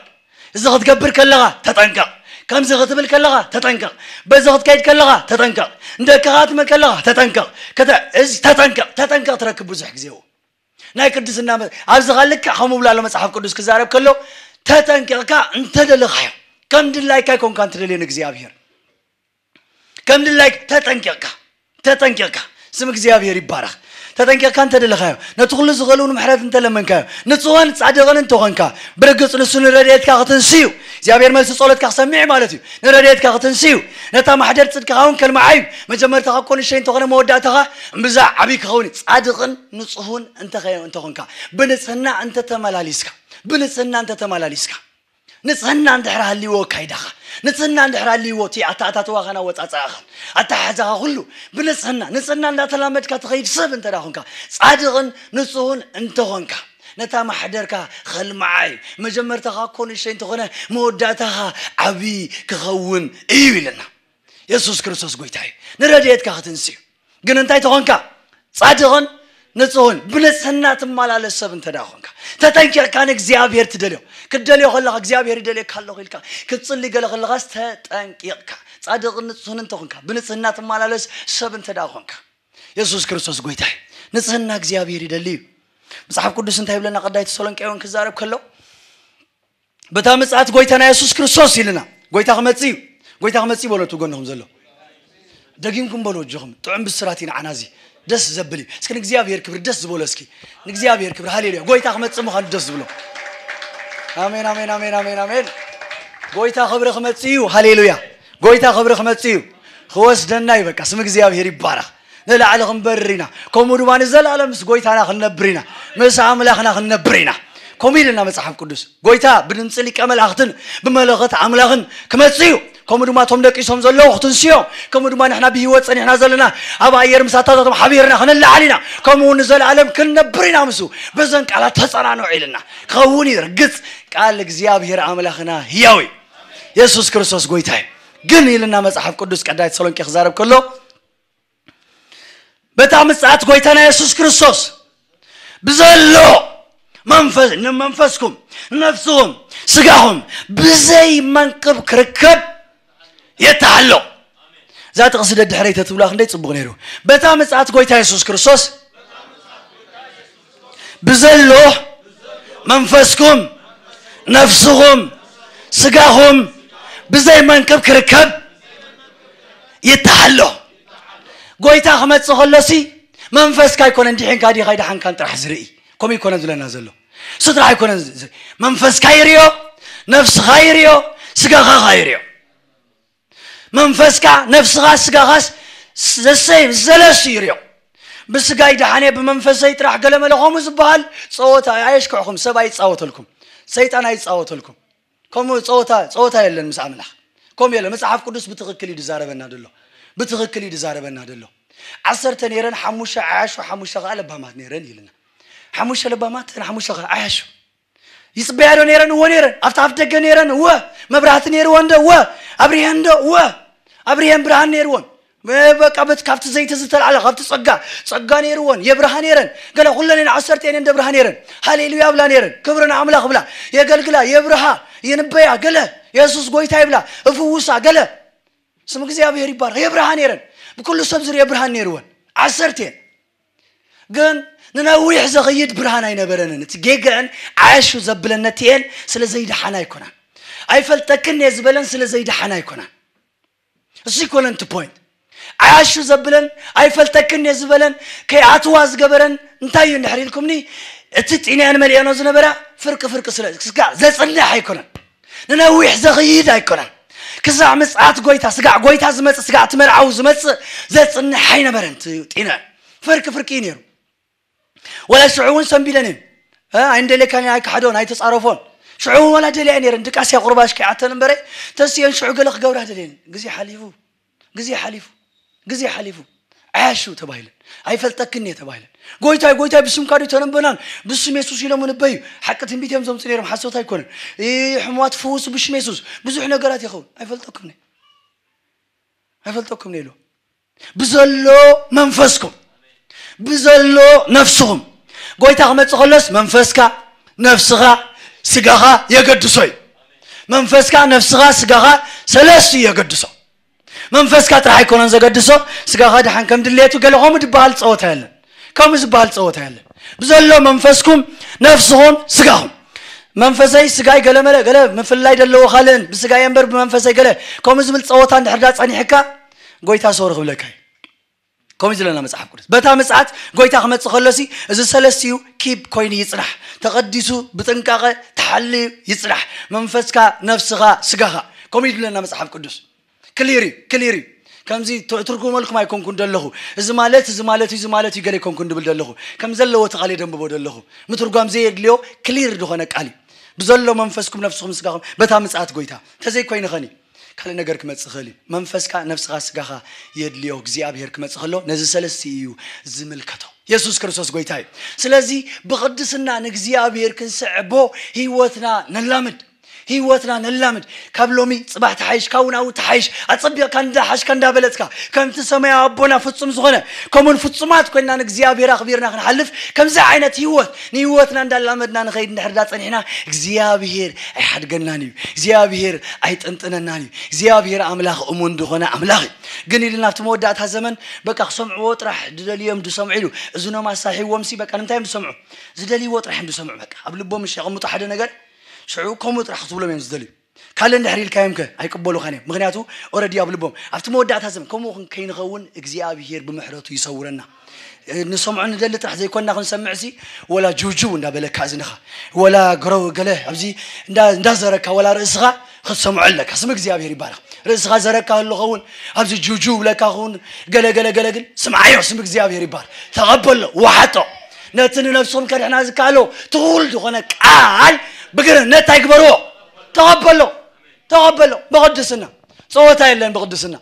እዚ ክትገብር ከለኻ ተጠንቀቕ። ከምዚ ክትብል ከለኻ ተጠንቀቕ። በዚ ክትከይድ ከለኻ ተጠንቀቕ። ንደቅኻ ክትመል ከለኻ ተጠንቀቕ። ከተ-፣ እዚ ተጠንቀቕ፣ ተጠንቀቕ ትረክብ ብዙሕ ግዜ። ናይ ቅድስና መ-፣ ኣብዚ ኸዓ ልክዕ ከምኡ ብሎ ኣሎ መጽሓፍ ቅዱስ ክዛረብ ከሎ፣ ተጠንቂቕካ እንተደለኻዮ፣ ከም ድላይካ ኣይኮንካ እንትደልዮ ንእግዚኣብሔር። ከም ድላይካ ተጠንቂቕካ፣ ተጠንቂቕካ። ስም እግዚኣብሔር ይባረኽ። ተጠንቂቕካ እንተደለኻዮ፣ ነቲ ኩሉ ዝኽእል እውን ምሕረት እንተለመንካዮ፣ ንጹህን ጻድቕን እንተኾንካ፣ ብርግጽ ንሱ ንረድኤትካ ክትንስዩ፣ እግዚኣብሔር መልሲ ጸሎትካ ክሰምዕ ማለት እዩ። ንረድኤትካ ክትንስዩ፣ ነታ ማሕደር ጽድቅኻ እውን ከልምዓ እዩ። መጀመርታኻ እኮ ንእሽተይ እንተኾነ መወዳእታኻ እምብዛ ዓብዪ ክኸውን እዩ። ጻድቕን ንጹህን እንተኸ-፣ እንተኾንካ፣ ብንጽህና እንተተመላሊስካ፣ ብንጽህና እንተተመላሊስካ፣ ንጽህና እንድሕር ሃልይዎ ኣካይዳኻ፣ ንጽህና እንድሕር ሃልይዎ እቲ ኣተኣታትዋኻን ኣወጻጽኣኻን፣ ኣተሓሕዛኻ ኩሉ ብንጽህና፣ ንጽህና እንዳተላመድካ ትኸይድ ሰብ እንተ ደኣ ኾንካ፣ ጻድቕን ንጹህን እንተኾንካ፣ ነታ ማሕደርካ ኸልምዓ እዩ። መጀመርታኻ እኮ ንእሽተይ እንተኾነ፣ መወዳእታኻ ዓብዪ ክኸውን እዩ ኢልና። የሱስ ክርስቶስ ጎይታ እዩ። ንረድኤትካ ክትንስዩ። ግን እንታይ ተኾንካ? ጻድቕን ንጹህን ብንጽህና ትመላለስ ሰብ እንተ ደኣ ኾንካ፣ ተጠንቂቕካ ንእግዚኣብሔር ትደልዮ። ክትደልዮ ከለኻ እግዚኣብሔር ይደልየካ ኣለኹ ኢልካ ክትጽሊ ገለ ከለኻስ ተጠንቂቕካ። ጻድቕን ንጹህን እንተ ኾንካ፣ ብንጽህና ትመላለስ ሰብ እንተ ደኣ ኾንካ፣ የሱስ ክርስቶስ ጎይታ እዩ። ንጽህና እግዚኣብሔር ይደሊ እዩ። መጽሓፍ ቅዱስ እንታይ ይብለና? ቀዳይ ተሰሎንቄ እውን ክዛረብ ከሎ፣ በታ ምጽኣት ጎይታና የሱስ ክርስቶስ ኢልና። ጎይታ ክመጽእ እዩ። ጎይታ ክመጽእ እዩ በሎ፣ እቲ ጎንኹም ዘሎ። ደጊምኩም በሎ ኣጆኹም። ጥዑም ብስራት እዩ ንዓና እዚ። ደስ ዘብል እዩ። እስኪ ንእግዚኣብሔር ክብሪ ደስ ዝበሎ እስኪ። ንእግዚኣብሔር ክብሪ፣ ሃሌሉያ። ጎይታ ክመጽእ ምዃኑ ደስ ዝብሎ። ኣሜን፣ ኣሜን፣ ኣሜን፣ ኣሜን፣ ኣሜን። ጎይታ ክብሪ ክመጽእ እዩ። ሃሌሉያ። ጎይታ ክብሪ ክመጽእ እዩ። ክወስደና እዩ በቃ። ስም እግዚኣብሔር ይባረኽ። ንላዕሊ ክንበርር ኢና። ከምኡ ድማ ንዘለኣለም ምስ ጎይታና ክንነብር ኢና። ምስ ኣምላኽና ክንነብር ኢና። ከምኡ ኢልና መጽሓፍ ቅዱስ። ጎይታ ብድምጺ ሊቀ መላእኽትን ብመለኸት ኣምላኽን ክመጽእ እዩ። ከምኡ ድማ እቶም ደቂሶም ዘለዉ ክትንስዮ፣ ከምኡ ድማ ንሕና ብህይወት ጸኒሕና ዘለና ኣብ ኣየር ምስ ኣታታቶም ሓቢርና ክንለዓል ኢና። ከምኡ እውን ንዘለኣለም ክንነብር ኢና ምስኡ። በዘን ቃላት ተጸናንዑ ኢልና። ክኸውን እዩ ርግጽ። ቃል እግዚኣብሔር ኣምላኽና ህያው እዩ። የሱስ ክርስቶስ ጎይታ እዩ። ግን ኢልና መጽሓፍ ቅዱስ ቀዳይ ተሰሎንቄ ክዛረብ ከሎ፣ በታ ምጽኣት ጎይታና የሱስ ክርስቶስ ብዘሎ መንፈስ፣ ንመንፈስኩም፣ ንነፍስኹም፣ ስጋኹም ብዘይ መንቅብ ክርከብ የተሃሎ። እዛ ጥቕሲ ደድሕረይ ተትብላ ክንደይ ጽቡቕ ነይሩ። በታ ምጽኣት ጎይታ የሱስ ክርስቶስ ብዘሎ መንፈስኩም፣ ነፍስኹም፣ ስጋኹም ብዘይ መንቅብ ክርከብ ይተሃሎ። ጎይታ ክመጽእ ከሎሲ መንፈስካ ኣይኮነን ድሒንካ ዲኻ ኣይደሓንካን ጥራሕ ዝርኢ። ከምኡ ኣይኮነን ዝብለና ዘሎ። እሱ ጥራሕ ኣይኮነን ዝ-፣ ዝ-፣ መንፈስካ ይርዮ፣ ነፍስኻ ይርዮ፣ ስጋኻ ኸኣ ይርዮ። መንፈስካ፣ ነፍስኻ፣ ስጋኻስ ዘሰይ-፣ ዘለሱ ይርዮ። ብስጋይ ደሓነ ብመንፈሰይ ጥራሕ ገለመለ ከምኡ ዝበሃል ጸወታ ኣየሽክዕኹም፣ ሰብ ኣይጻወተልኩም፣ ሰይጣን ኣይጻወተልኩም። ከምኡ ጸወታ፣ ጸወታ የለን ምስ ኣምላኽ። ከምኡ የለን። መጽሓፍ ቅዱስ ብትኽክል እዩ ዝዛረበና ዘሎ። ብትኽክል እዩ ዝዛረበና ዘሎ። ዓሰርተ ነይረን፣ ሓሙሽተ ዓያሹ፣ ሓሙሽተ ከኣ ለባማት ነይረን ይልና። ሓሙሽተ ለባማት፣ ሓሙሽተ ከ ዓያሹ። ይጽበያ ዶ ነይረን? እወ ነይረን። ኣብቲ ኣፍ ደገ ነይረን? እወ። መብራህቲ ነይርወን ዶ? እወ። ኣብርሄን ዶ? እወ። ኣብርሄን ብርሃን ነይርወን። በቃ በት ካብቲ ዘይቲ ዝተልዓለ ካብቲ ጸጋ ጸጋ ነይርወን፣ የብርሃ ነይረን። ገለ ኩለን ዓሰርተ እየን እንደ ብርሃ ነይረን። ሃሌሉያ ብላ ነይረን። ክብሪ ንኣምላኽ ብላ፣ የገልግላ፣ የብርሃ፣ የንበያ። ገለ የሱስ ጎይታ ይብላ፣ እፍውሳ። ገለ ስም እግዚኣብሔር ይባረኽ፣ የብርሃ ነይረን። ብኩሉ ሰብ ዝርየ ብርሃን ነይርወን፣ ዓሰርተ እየን። ግን ንነዊሕ ዘኽይድ ብርሃን ኣይነበረንን። እቲ ጌገአን ዓያሹ ዘብለን ነቲኤን ስለ ዘይደሓና ኣይኮናን። ኣይፈልጠክን እየ ዝበለን ስለ ዘይደሓና ኣይኮናን። እሱ ይኮነን እቲ ፖይንት። ዓያሹ ዘብለን ኣይፈልጠክን እየ ዝበለን ከይኣትዋ ዝገበረን እንታይ እዩ እንድሕር ኢልኩምኒ፣ እቲ ጢንያን መሊኦኖ ዝነበራ ፍርቂ ፍርቂ ስለ ስጋ ዘጽንሕ ኣይኮነን። ንነዊሕ ዘኽይድ ኣይኮነን። ክሳዕ ምጽኣት ጎይታ፣ ስጋዕ ጎይታ ዝመጽእ፣ ስጋዕ እቲ መርዓዊ ዝመጽእ ዘጽንሕ ኣይነበረን። እቲ ጢነ ፍርቂ ፍርቂ እዩ ነይሩ። ወላ ሽዑ እውን ሰንቢደን እየን። እ፣ ኣይንደልየካን እየን፣ ኣይከሓዶን፣ ኣይተጻረፎን። ሽዑ እውን ወላ ደልያ ነይረን፣ ድቃስ እያ ቁርባሽ ከይኣተን እምበረ፣ ተስየን ሽዑ ገለ ክገብራ ደልየን። ግዜ ሓሊፉ፣ ግዜ ሓሊፉ፣ ግዜ ሓሊፉ። ዓያሹ ተባሂለን፣ ኣይፈልጠክን እየ ተባሂለን። ጎይታይ፣ ጎይታይ፣ ብስምካ ድዩ ተነብናን? ብስም የሱስ ኢሎም ንበዩ። ሓቂ ትንቢት እዮም ዘምፁ ነይሮም፣ ሓሶት ኣይኮነን። እ፣ ሕሙማት ፍውስ ብሽም የሱስ ብዙሕ ነገራት ይኸውን። ኣይፈልጠኩም እየ፣ ኣይፈልጠኩም እየ ኢሉ። ብዘሎ መንፈስኩም፣ ብዘሎ ነፍስኹም። ጎይታ ክመጽእ ከሎስ መንፈስካ፣ ነፍስኻ፣ ስጋኻ የገድሶ እዩ። መንፈስካ፣ ነፍስኻ፣ ስጋኻ ሰለስቱ የገድሶ። መንፈስካ ጥራሕ ኣይኮነን ዘገድሶ፣ ስጋኻ ድሓን ከም ድሌቱ ገለ ከምኡ ዝበሃል ጸወታ የለን። ከምኡ ዝበሃል ጸወታ የለን። ብዘሎ መንፈስኩም፣ ነፍስኹም፣ ስጋኹም። መንፈሰይ፣ ስጋይ ገለመለ፣ ገለ ምፍልላይ ደለዎ ካልእን፣ ብስጋይ እምበር ብመንፈሰይ ገለ፣ ከምኡ ዝብል ጸወታ እንድሕር ዳ ጸኒሕካ፣ ጎይታ ሶሪ ክብለካ እዩ። ከምኡ ዝለና መጽሓፍ ቅዱስ። በታ ምጽኣት ጎይታ ክመጽእ ከሎሲ፣ እዚ ሰለስቲኡ ኪፕ ኮይኑ ይጽናሕ። ተቐዲሱ፣ ብጥንቃቐ ተሓልዩ ይጽናሕ። መንፈስካ፣ ነፍስኻ፣ ስጋኻ። ከምኡ ይብለና መጽሓፍ ቅዱስ። ክሊር እዩ፣ ክሊር እዩ። ከምዚ ት-፣ ትርጉመልኩም ኣይኮንኩን ደለኹ። እዚ ማለት፣ እዚ ማለት እዩ፣ እዚ ማለት እዩ፣ ገለ ኣይኮንኩን ድብል ደለኹ። ከም ዘለዎ እቲ ቃል የደንብቦ ደለኹ። ምትርጓም ዘየድልዮ ክሊር ዝኾነ ቃል እዩ። ብዘሎ መንፈስኩም፣ ነፍስኹም፣ ስጋኹም፣ በታ ምጽኣት ጎይታ። እንተዘይኮይኑ ኸኒ፣ ካልእ ነገር ክመጽእ ይኽእል እዩ። መንፈስካ፣ ነፍስኻ፣ ስጋኻ የድልዮ። እግዚኣብሔር ክመጽእ ከሎ፣ ነዚ ሰለስቲ እዩ ዝምልከቶ። የሱስ ክርስቶስ ጎይታ እዩ። ስለዚ፣ ብቕድስና ንእግዚኣብሔር ክንስዕቦ ህይወትና ነላምድ። ህይወትና ነላምድ። ካብ ሎሚ ጽባሕ ተሓይሽ፣ ካብ ናብኡ ተሓይሽ፣ ኣጸቢቕካ እንዳሓሽካ እንዳበለጽካ፣ ከምቲ ሰማያዊ ኣቦና ፍጹም ዝኾነ፣ ከምኡን ፍጹማት ኮይንና ንእግዚኣብሔር ኣኽቢርና ክንሓልፍ፣ ከምዚ ዓይነት ህይወት ንህይወትና እንዳላመድና ንኸይድ እንድሕር ዳ ጸኒሕና፣ እግዚኣብሔር ኣይሓድገናን እዩ። እግዚኣብሔር ኣይጥንጥነናን እዩ። እግዚኣብሔር ኣምላኽ እሙን ዝኾነ ኣምላኽ እዩ። ግን ኢሉ ናብቲ መወዳእታ ዘመን በቃ ክሰምዕዎ ጥራሕ ዝደልዮም ዝሰምዑ ኢሉ፣ እዝኖም ኣሳሒዎምሲ በቃ ንምንታይ እዮም ዝሰምዑ? ዝደልይዎ ጥራሕ እዮም ዝሰምዑ። በቃ ኣብ ልቦም ምሽ የቐምጡ ሓደ ነገር፣ ሽዑ ከምኡ ጥራሕ ክትብሎም እዮም ዝደልዩ። ካልእ እንድሕር ኢልካዮም ከ ኣይቅበሉኻን እዮም። ምኽንያቱ ኦረዲ ኣብ ልቦም ኣብቲ መወዳእታ ዘመን ከምኡ ከይንኸውን እግዚኣብሔር ብምሕረቱ ይሰውረና። እ፣ ንሰምዖ ንደሊ ጥራሕ ዘይኮንና ክንሰምዕሲ፣ ወላ ጅውጅው እንዳበለካ እዝንኻ፣ ወላ ግረው ገለ ኣብዚ እንዳ-፣ እንዳዘረካ፣ ወላ ርእስኻ ክትሰምዖ ኣለካ። ስም እግዚኣብሔር ይባረኽ። ርእስኻ ዘረካ ኣሎ ኸውን፣ ኣብዚ ጅውጅው ብለካ ኸውን፣ ገለ ገለ ገለ፣ ግን ስምዓዮ፣ ስም እግዚኣብሔር ይባረኽ። ተቐበሎ፣ ወሓጦ። ነቲ ንነፍስኹም ከድሕና ዝከኣሎ ትኹል ዝኾነ ቃል ብግርህነት ኣይግበርዎ። ተቐበሎ፣ ተቐበሎ። ብቕድስና ጸወታ የለን። ብቕድስና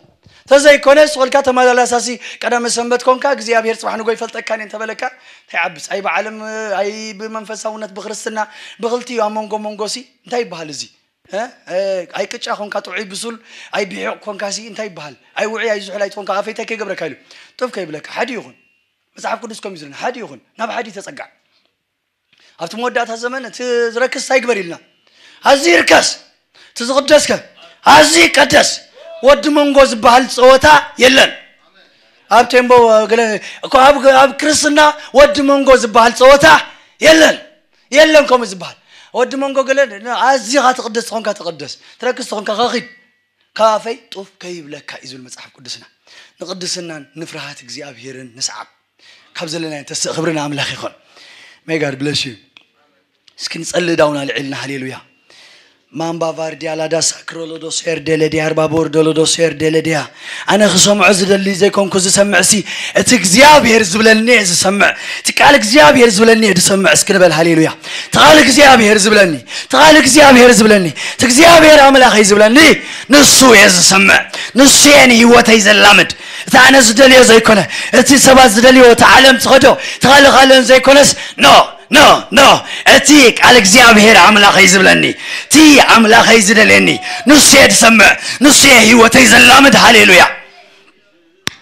ተዘይኮነ ስቕልካ ተመላላሳሲ ቀዳመ ሰንበት ኮንካ እግዚኣብሔር ጽባሕ ንጎ ይፈልጠካን እየ እንተበለካ እንታይ ዓብስ? ኣይ ብዓለም፣ ኣይ ብመንፈሳውነት ብክርስትና ብኽልቲኡ ኣብ መንጎ መንጎሲ እንታይ ይበሃል እዚ? እ? እ፣ ኣይ ቅጫ ኮንካ ጥዑይ ብሱል፣ ኣይ ብሒቕ ኮንካሲ እንታይ ይበሃል? ኣይ ውዑይ ኣይ ዝሑል ኣይትኾንካ ኣፈይታይ ከይገብረካ ኢሉ ጥፍ ከይብለካ ሓዲ ይኹን። መጽሓፍ ቅዱስ ከም ይዝልና ሓዲ ይኹን ናብ ሓዲ ተጸጋዕ። ኣብቲ መወዳእታ ዘመን እቲ ዝረክስ እንታይ ይግበር ኢልና? ኣዝዩ ይርከስ፣ እቲ ዝቕደስከ ኣዝዩ ይቀደስ። ወዲ መንጎ ዝበሃል ጸወታ የለን። ኣብ ቴምቦ ገለ እኮ ኣብ፣ ኣብ ክርስትና ወዲ መንጎ ዝበሃል ጸወታ የለን። የለን ከምኡ ዝበሃል። ወዲ መንጎ ገለ ኣዝኻ ትቕደስ ዝኾንካ ትቕደስ፣ ትረክስ ዝኾንካ ከኺድ። ካብ ኣፈይ ጡፍ ከይብለካ እዩ ዝብል መጽሓፍ ቅዱስና። ንቅድስናን ንፍርሃት እግዚኣብሔርን ንስዓብ። ካብ ዘለናዮ ተስእ ክብሪ ንኣምላኽ ይኹን። May God bless you። እስኪ ንጸልእ ዳውን ኣልዒልና። ሃሌሉያ። ማምባ ቫርዲያ ላዳ ሳክሮሎዶ ሴር ደለዲያ ኣርባቦር ደሎዶ ሴር ደለዲያ። ኣነ ክሰምዖ ዝደሊ ዘይኮንኩ ዝሰምዕ ሲ፣ እቲ እግዚኣብሔር ዝብለኒ እየ ዝሰምዕ። እቲ ቃል እግዚኣብሔር ዝብለኒ እየ ዝሰምዕ። እስኪ ንበል ሃሌሉያ። እቲ ቃል እግዚኣብሔር ዝብለኒ፣ እቲ ቃል እግዚኣብሔር ዝብለኒ፣ እቲ እግዚኣብሔር ኣምላኸይ ዝብለኒ ንሱ እየ ዝሰምዕ። ንሱ እየ ንህይወተይ ዘላምድ። እቲ ኣነ ዝደልዮ ዘይኮነ፣ እቲ ሰባት ዝደልዮ፣ እቲ ዓለም ትኸዶ፣ እቲ ካልእ ካልእን ዘይኮነስ፣ ኖ፣ ኖ ኖ እቲ ቃል እግዚኣብሔር ኣምላኸይ ዝብለኒ፣ እቲ ኣምላኸይ ዝደልየኒ፣ ንሱ እየ ዝሰምዕ፣ ንሱ እየ ህይወተይ ዘላምድ። ሃሌሉያ።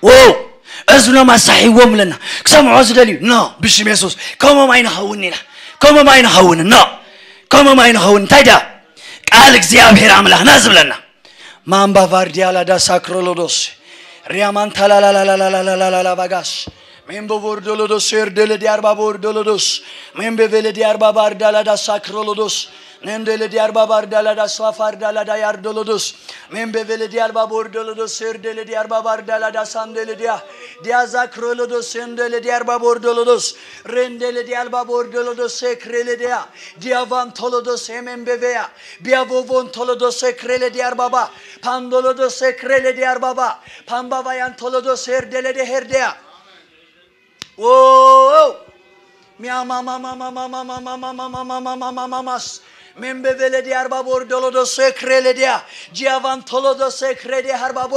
ው እዝኖም ኣሳሒዎም ኣለና። ክሰምዖ ዝደልዩ ኖ፣ ብሽም የሱስ ከምኦም ኣይንኸውን ኢና። ከምኦም ኣይንኸውን ኖ፣ ከምኦም ኣይንኸውን። እንታይ ዳ ቃል እግዚኣብሔር ኣምላኽና ዝብለና? ማምባ ቫርዲያ ላዳ ሳክሮሎዶስ ሪያማንታ ላላላላላላላላላላ ባጋስ ሜምቦ ቦርዶሎዶስ ኤርደለ ዲያርባ ቦርዶሎዶስ ሜምቤ ቬለ ዲያርባ ባርዳ ላዳ ሳክሮሎዶስ ኔንደለ ዲያርባ ባርዳ ላዳ ሳፋርዳ ላዳ ያርዶሎዶስ ሜምቤ ቬለ ዲያርባ ቦርዶሎዶስ ኤርደለ ዲያርባ ባርዳ ላዳ ሳንደለ ዲያ ዲያዛ ክሮሎዶስ ኤንደለ ዲያርባ ቦርዶሎዶስ ሬንደለ ዲያርባ ቦርዶሎዶስ ኤክሬለ ዲያ ዲያቫንቶሎዶስ ኤሜምቤ ቬያ ቢያቮቮን ቶሎዶሴ ክሬሌ ዲያርባባ ፓንዶሎዶሴ ክሬሌ ዲያርባባ ፓምባባያን ቶሎዶሴ ሄርዴሌ ዴ ሄርዴያ ዎ ሚያማማማማማማማማማማማማማማማማማስ ሜምቤቬሌ ዲያርባቦር ዶሎዶሴ ክሬሌ ዲያ ጂያቫን ቶሎዶሴ ክሬዴ ሃርባቦ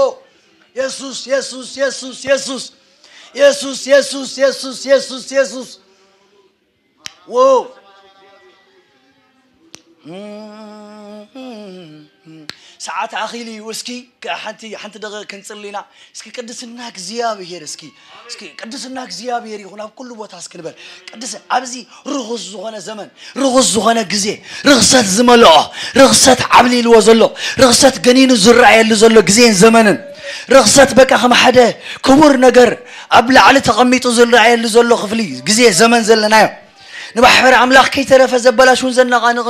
የሱስ የሱስ የሱስ የሱስ የሱስ የሱስ የሱስ የሱስ የሱስ ዎ ሰዓት ኣኺሉ እዩ። እስኪ ሓንቲ ሓንቲ ደቂቕ ክንጽሊ ኢና። እስኪ ቅድስና እግዚኣብሔር እስኪ እስኪ ቅድስና እግዚኣብሔር ይኹን ኣብ ኩሉ ቦታ እስኪ ንበል። ቅድስ ኣብዚ ርኹስ ዝኾነ ዘመን ርኹስ ዝኾነ ግዜ ርኽሰት ዝመልኦ ርኽሰት ዓብሊልዎ ዘሎ ርኽሰት ገኒኑ ዝረኣየሉ ዘሎ ግዜን ዘመንን ርኽሰት በቃ ከም ሓደ ክቡር ነገር ኣብ ላዕሊ ተቐሚጡ ዝረኣየሉ ዘሎ ክፍሊ ግዜ ዘመን ዘለናዮ ንማሕበር ኣምላኽ ከይተረፈ ዘበላሽውን ዘነቓንቕን